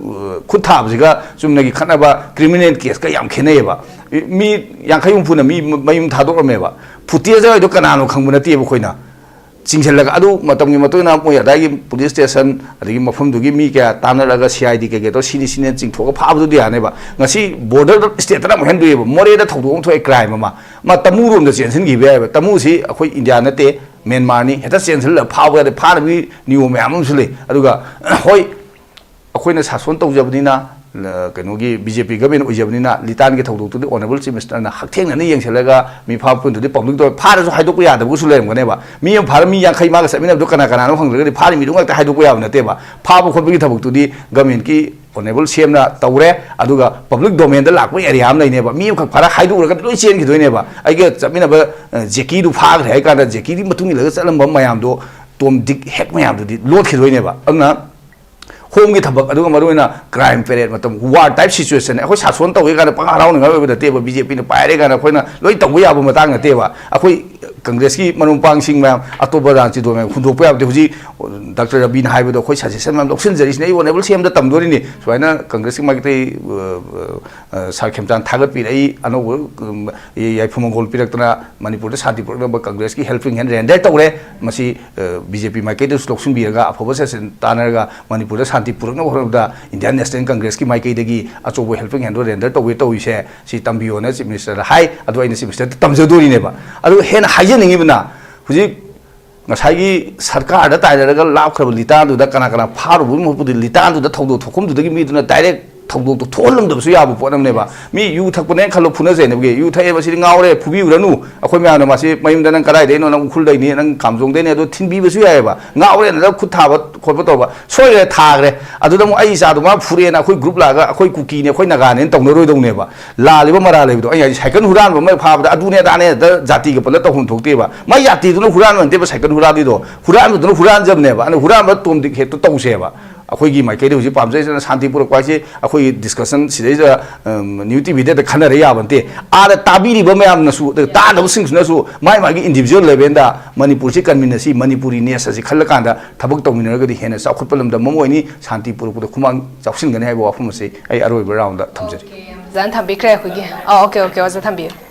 ꯈꯨꯠ ꯊꯥꯕꯁꯤꯒ ꯆꯨꯝꯅꯒꯤ ꯈꯠꯅꯕ ꯀ꯭ꯔꯤꯃꯤꯅꯦꯜ ꯀꯦꯁꯀ ꯌꯥꯝ ꯈꯦꯠꯅꯩꯌꯦꯕ꯫ ꯃꯤ ꯌꯥꯡꯈꯩ ꯍꯨꯝꯐꯨꯅ ꯃꯤ ꯃꯌꯨꯝ ꯊꯥꯗꯣꯛꯑꯝꯃꯦꯕ꯫ ꯐꯨꯇꯦꯖ ꯍꯥꯏꯗꯣ ꯀꯅꯥꯅꯣ ꯈꯪꯕ ꯅꯠꯇꯦꯕ ꯑꯩꯈꯣꯏꯅ꯫ ꯆꯤꯡꯁꯤꯜꯂꯒ ꯑꯗꯨ ꯃꯇꯝꯒꯤ ꯃꯇꯨꯡ ꯏꯟꯅ ꯃꯣꯏ ꯑꯗꯥꯏꯒꯤ ꯄꯨꯂꯤꯁ ꯁ꯭ꯇꯦꯁꯟ ꯑꯗꯒꯤ ꯃꯐꯝꯗꯨꯒꯤ ꯃꯤ ꯀꯌꯥ ꯇꯥꯟꯅꯔꯒ ꯁꯤ ꯑꯥꯏ ꯗꯤ ꯀꯩꯀꯩ ꯇꯧꯔ ꯁꯤꯅꯤ ꯁꯤꯅꯦꯅ ꯆꯤꯡꯊꯣꯛꯑꯒ ꯐꯥꯕꯗꯨꯗꯤ ꯌꯥꯅꯦꯕ꯫ ꯉꯁꯤ ꯕꯣꯔꯗꯔ ꯁ꯭ꯇꯦꯠꯇꯅ ꯑꯃꯨꯛ ꯍꯦꯟꯗꯣꯛꯑꯦꯕ꯫ ꯃꯣꯔꯦꯗ ꯊꯧꯗꯣꯛ ꯑꯃ ꯊꯣꯛꯑꯦ, ꯀ꯭ꯔꯥꯏꯝ ꯑꯃ, ꯃꯥ ꯇꯃꯨꯔꯣꯝꯗ ꯆꯦꯟꯁꯤꯟꯈꯤꯕ ꯌꯥꯏꯑꯕ꯫ ꯇꯃꯨꯁꯤ ꯑꯩꯈꯣꯏ ꯏꯟꯗꯤꯌꯥ ꯅꯠꯇꯦ, ꯃ꯭ꯌꯥꯟꯃꯥꯔꯅꯤ꯫ ꯍꯦꯛꯇ ꯆꯦꯟꯁꯤꯜꯂꯒ ꯐꯥꯕ ꯌꯥꯗꯦ, ꯐꯥꯅꯕꯒꯤ ꯅꯤꯌꯣꯝ ꯃꯌꯥꯝ ꯑꯃꯁꯨ ꯂꯩ꯫ ꯑꯗꯨꯒ ꯍꯣꯏ, ꯑꯩꯈꯣꯏꯅ ꯁꯥꯁꯣꯟ ꯇꯧꯖꯕꯅꯤꯅ, ꯀꯩꯅꯣꯒꯤ ꯕꯤ ꯖꯦ ꯄꯤ ꯒꯚꯔꯟꯃꯦꯟ ꯑꯣꯏꯖꯕꯅꯤꯅ ꯂꯤꯇꯥꯟꯒꯤ ꯊꯧꯗꯣꯛꯇꯨꯗꯤ ꯑꯣꯅꯔꯦꯕꯜ ꯆꯤꯐ ꯃꯤꯅꯤꯁꯇꯔꯅ ꯍꯛꯊꯦꯡꯅꯅ ꯌꯦꯡꯁꯤꯜꯂꯒ ꯃꯤꯐꯥ ꯄꯨꯟꯗꯨꯗꯤ ꯄꯕ꯭ꯂꯤꯛꯇ ꯐꯥꯔꯁꯨ ꯍꯥꯏꯗꯣꯛꯄ ꯌꯥꯗꯕꯒꯁꯨ ꯂꯩꯔꯝꯒꯅꯦꯕ꯫ ꯃꯤ ꯑꯃ ꯐꯥꯔ ꯃꯤ ꯌꯥꯡꯈꯩ ꯃꯥꯒ ꯆꯠꯃꯤꯟꯅꯕꯗꯣ ꯀꯅꯥ ꯀꯅꯥꯅꯣ ꯍꯪꯗ꯭ꯔꯒꯗꯤ ꯐꯥꯔꯤ ꯃꯤꯗꯨ ꯉꯥꯛꯇ ꯍꯥꯏꯗꯣꯛꯄ ꯌꯥꯕ ꯅꯠꯇꯦꯕ꯫ ꯐꯥꯕ ꯈꯣꯠꯄꯒꯤ ꯊꯕꯛꯇꯨꯗꯤ ꯒꯚꯔꯟꯃꯦꯟꯠꯀꯤ ꯑꯣꯅꯔꯦꯕꯜ ꯁꯤ ꯑꯦꯝꯅ ꯇꯧꯔꯦ꯫ ꯑꯗꯨꯒ ꯄꯕ꯭ꯂꯤꯛ ꯗꯣꯃꯦꯟꯗ ꯂꯥꯛꯄ ꯑꯦꯔꯤꯌꯥ ꯑꯃ ꯂꯩꯅꯦꯕ꯫ ꯃꯤ ꯑꯃꯈꯛ ꯐꯥꯔ ꯍꯥꯏꯗꯣꯛꯎꯔꯒꯗꯤ ꯂꯣꯏ ꯆꯦꯟꯈꯤꯗꯣꯏꯅꯦꯕ꯫ ꯑꯩꯒ ꯆꯠꯃꯤꯟꯅꯕ, ꯑ, ꯖꯦꯀꯤꯗꯨ ꯐꯥꯈ꯭ꯔꯦ ꯍꯥꯏ ꯀꯥꯟꯗ ꯖꯦꯀꯤꯗꯤ ꯃꯇꯨꯡ ꯏꯜꯂꯒ ꯆꯠꯂꯝꯕ ꯃꯌꯥꯝꯗꯣ, ꯇꯣꯝ ꯗꯤꯛ ꯍꯦꯛ ꯃꯌꯥꯝꯗꯨꯗꯤ ꯂꯣꯠꯈꯤꯗꯣꯏꯅꯦꯕ꯫ ꯑꯗꯨꯅ ꯁꯣꯝꯒꯤ ꯊꯕꯛ, ꯑꯗꯨꯒ ꯃꯔꯨꯑꯣꯏꯅ crime period ꯃꯇꯝ, war type situation, ꯑꯩꯈꯣꯏ ꯁꯥꯁꯣꯟ ꯇꯧꯏ ꯀꯥꯏꯅ ꯄꯪꯍꯥ ꯍꯔꯥꯎꯅꯤꯡꯉꯥꯏ ꯑꯣꯏꯕ ꯅꯠꯇꯦꯕ꯫ ꯕꯤ ꯖꯦ ꯄꯤꯅ ꯄꯥꯏꯔꯦ ꯀꯥꯏꯅ ꯑꯩꯈꯣꯏꯅ ꯂꯣꯏ ꯇꯧꯕ ꯌꯥꯕ ꯃꯇꯥꯡ ꯅꯠꯇꯦꯕ꯫ ꯑꯩꯈꯣꯏ ꯀꯪꯒ꯭ꯔꯦꯁꯀꯤ ꯃꯔꯨꯞ ꯃꯄꯥꯡꯁꯤꯡ ꯃꯌꯥꯝ, ꯑꯇꯣꯞꯄ ꯔꯥꯖꯅꯤꯇꯤ ꯗꯣꯜ ꯃꯌꯥꯝ ꯍꯨꯟꯗꯣꯛꯄ ꯌꯥꯕꯗꯤ ꯍꯧꯖꯤꯛ ꯗꯥꯛꯇꯔ ꯔꯕꯤꯅ ꯍꯥꯏꯕꯗꯣ ꯑꯩꯈꯣꯏ suggestion ꯃꯌꯥꯝ ꯂꯧꯁꯤꯟꯖꯔꯤꯁꯤꯅ ꯑꯩ ꯑꯣꯅꯦꯕꯜ ꯁꯤ ꯑꯦꯝꯗ ꯇꯝꯗꯣꯔꯤꯅꯤ꯫ ꯁꯨꯃꯥꯏꯅ ꯀꯪꯒ꯭ꯔꯦꯁꯀꯤ ꯃꯥꯏꯀꯩ, ꯑ, ꯑ, ꯁꯥꯔ ꯈꯦꯝꯆꯥꯟ ꯊꯥꯒꯠꯄꯤꯔꯛꯏ, ꯑꯅꯧꯕ, ꯎꯝ, ꯌꯥꯏꯐ ꯃꯪꯒꯣꯜ ꯄꯤꯔꯛꯇꯅ ꯃꯅꯤꯄꯨꯔꯗ ꯁꯥꯟꯇꯤ ꯄꯨꯔꯛꯅꯕ ꯀꯪꯒ꯭ꯔꯦꯁꯀꯤ helping hand render ꯇꯧꯔꯦ꯫ ꯃꯁꯤ, ꯑ, ꯕꯤ ꯖꯦ ꯄꯤ ꯃꯥꯏꯀꯩꯗꯁꯨ ꯂꯧꯁꯤꯟꯕꯤꯔꯒ ꯑꯐꯕ suggestion ꯇꯥꯟꯅꯔꯒ ꯃꯅꯤꯄꯨꯔꯗ ꯁꯥꯟꯇꯤ ꯄꯨꯔꯛꯅꯕ ꯍꯣꯠꯅꯕꯗ Indian National Congressꯀꯤ ꯃꯥꯏꯀꯩꯗꯒꯤ ꯑꯆꯧꯕ helping handꯗꯣ render ꯇꯧꯒꯦ ꯇꯧꯔꯤꯁꯦ꯫ ꯁꯤ ꯇꯝꯕꯤꯌꯣꯅ Chief Ministerꯗ ꯍꯥꯏ꯫ ꯑꯗꯣ ꯑꯩꯅ Chief Ministerꯗ ꯇꯝꯖꯗꯣꯔꯤꯅꯦꯕ꯫ ꯑꯗꯨ ꯍꯦꯟꯅ ꯍꯥꯏꯖꯅꯤꯡꯉꯤꯕꯅ, ꯍꯧꯖꯤꯛ ꯉꯁꯥꯏꯒꯤ ꯁꯔꯀꯥꯔꯗ ꯇꯥꯏꯅꯔꯒ ꯂꯥꯞꯈ꯭ꯔꯕ ꯂꯤꯇꯥꯟꯗꯨꯗ ꯀꯅꯥ ꯀꯅꯥ ꯐꯥꯔꯨꯕꯒꯤ ꯃꯍꯨꯠꯄꯨꯗꯤ ꯂꯤꯇꯥꯟꯗꯨꯗ ꯊꯧꯗꯣꯛ ꯊꯣꯛꯐꯝꯗꯨꯗꯒꯤ ꯃꯤꯗꯨꯅ direct ꯊꯧꯗꯣꯛꯇꯣ ꯊꯣꯛꯍꯜꯂꯝꯗꯕꯁꯨ ꯌꯥꯕ ꯄꯣꯠ ꯑꯃꯅꯦꯕ꯫ ꯃꯤ ꯌꯨ ꯊꯛꯄꯅꯦꯅ ꯈꯜꯂꯣ, ꯐꯨꯅꯖꯩꯅꯕꯒꯤ, "ꯌꯨ ꯊꯛꯑꯦ, ꯃꯁꯤꯗꯤ ꯉꯥꯎꯔꯦ, ꯐꯨꯕꯤꯔꯨꯔꯅꯨ, ꯑꯩꯈꯣꯏ ꯃꯌꯥꯝꯅ ꯃꯁꯤ ꯃꯌꯨꯝꯗ ꯅꯪ ꯀꯗꯥꯏꯗꯩꯅꯣ, ꯅꯪ ꯎꯈ꯭ꯔꯨꯜꯗꯩꯅꯤ, ꯅꯪ ꯀꯥꯝꯖꯣꯡꯗꯩꯅꯤ", ꯑꯗꯣ ꯊꯤꯟꯕꯤꯕꯁꯨ ꯌꯥꯏꯑꯕ꯫ ꯉꯥꯎꯔꯦꯅ ꯈꯨꯠ ꯊꯥꯕ ꯈꯣꯠꯄ ꯇꯧꯕ ꯁꯣꯏꯈ꯭ꯔꯦ, ꯊꯥꯈ꯭ꯔꯦ꯫ ꯑꯗꯨꯗ ꯑꯃꯨꯛ ꯑꯩ ꯏꯆꯥꯗꯣ ꯃꯥ ꯐꯨꯔꯦꯅ ꯑꯩꯈꯣꯏ group ꯂꯥꯛꯑꯒ ꯑꯩꯈꯣꯏ ꯀꯨꯀꯤꯅꯦ, ꯑꯩꯈꯣꯏ ꯅꯥꯒꯥꯅꯦꯅ ꯇꯧꯅꯔꯣꯏꯗꯧꯅꯦꯕ꯫ ꯂꯥꯜꯂꯤꯕ ꯃꯔꯥꯜ ꯂꯩꯕꯗꯣ꯫ ꯑꯩ ꯍꯥꯏꯗꯤ ꯁꯥꯏꯀꯜ ꯍꯨꯔꯥꯟꯕ ꯑꯃ ꯐꯥꯕꯗ ꯑꯗꯨꯅꯦ ꯑꯗꯥꯅꯦ ꯍꯦꯛꯇ ꯖꯥꯇꯤꯒ ꯄꯜꯂ ꯇꯧꯐꯝ ꯊꯣꯛꯇꯦꯕ꯫ ꯃꯥꯏ ꯖꯥꯇꯤꯗꯨꯅ ꯍꯨꯔꯥꯟꯕ ꯅꯠꯇꯦꯕ ꯁꯥꯏꯀꯜ ꯍꯨꯔꯥꯜꯂꯤꯗꯣ, ꯍꯨꯔꯥꯟꯕꯗꯨꯅ ꯍꯨꯔꯥꯟꯖꯕꯅꯦꯕ꯫ ꯑꯗꯨꯅ ꯍꯨꯔꯥꯟꯕ ꯇꯣꯝꯗꯤꯛ ꯍꯦꯛꯇ ꯇꯧꯁꯦꯕ꯫ ꯑꯩꯈꯣꯏꯒꯤ ꯃꯥꯏꯀꯩꯗ ꯍꯧꯖꯤꯛ ꯄꯥꯝꯖꯩꯁꯤꯅ ꯁꯥꯟꯇꯤ ꯄꯨꯔꯛꯄ ꯍꯥꯏꯁꯦ ꯑꯩꯈꯣꯏꯒꯤ discussion ꯁꯤꯗꯩꯗ, ꯎꯝ, ꯅ꯭ꯌꯨ ꯇꯤ ꯚꯤꯗ ꯍꯦꯛꯇ ꯈꯟꯅꯔ ꯌꯥꯕ ꯅꯠꯇꯦ꯫ ꯑꯥꯗ ꯇꯥꯕꯤꯔꯤꯕ ꯃꯌꯥꯝꯅꯁꯨ, ꯑꯗꯨꯒ ꯇꯥꯗꯕꯁꯤꯡꯁꯤꯅꯁꯨ ꯃꯥꯏ ꯃꯥꯒꯤ individual levelꯗ ꯃꯅꯤꯄꯨꯔꯁꯤ ꯀꯟꯃꯤꯟꯅꯁꯤ, ꯃꯅꯤꯄꯨꯔꯤ ness ꯑꯁꯤ ꯈꯜꯂꯀꯥꯟꯗ ꯊꯕꯛ ꯇꯧꯃꯤꯟꯅꯔꯒꯗꯤ ꯍꯦꯟꯅ ꯆꯥꯎꯈꯠꯄ ꯂꯝꯗꯝ ꯑꯃ ꯑꯣꯏꯅꯤ, ꯁꯥꯟꯇꯤ ꯄꯨꯔꯛꯄꯗ ꯈꯨꯃꯥꯡ ꯆꯥꯎꯁꯤꯟꯒꯅꯤ ꯍꯥꯏꯕ ꯋꯥꯐꯝ ꯑꯁꯤ ꯑꯩ ꯑꯔꯣꯏꯕ roundꯗ ꯊꯝꯖꯔꯤ꯫ ꯐꯖꯅ ꯊꯝꯕꯤꯈ꯭ꯔꯦ ꯑꯩꯈꯣꯏꯒꯤ꯫ ꯑꯣꯀꯦ, ꯑꯣꯀꯦ, ꯑꯣꯖꯥ, ꯊꯝꯕꯤꯌꯨ꯫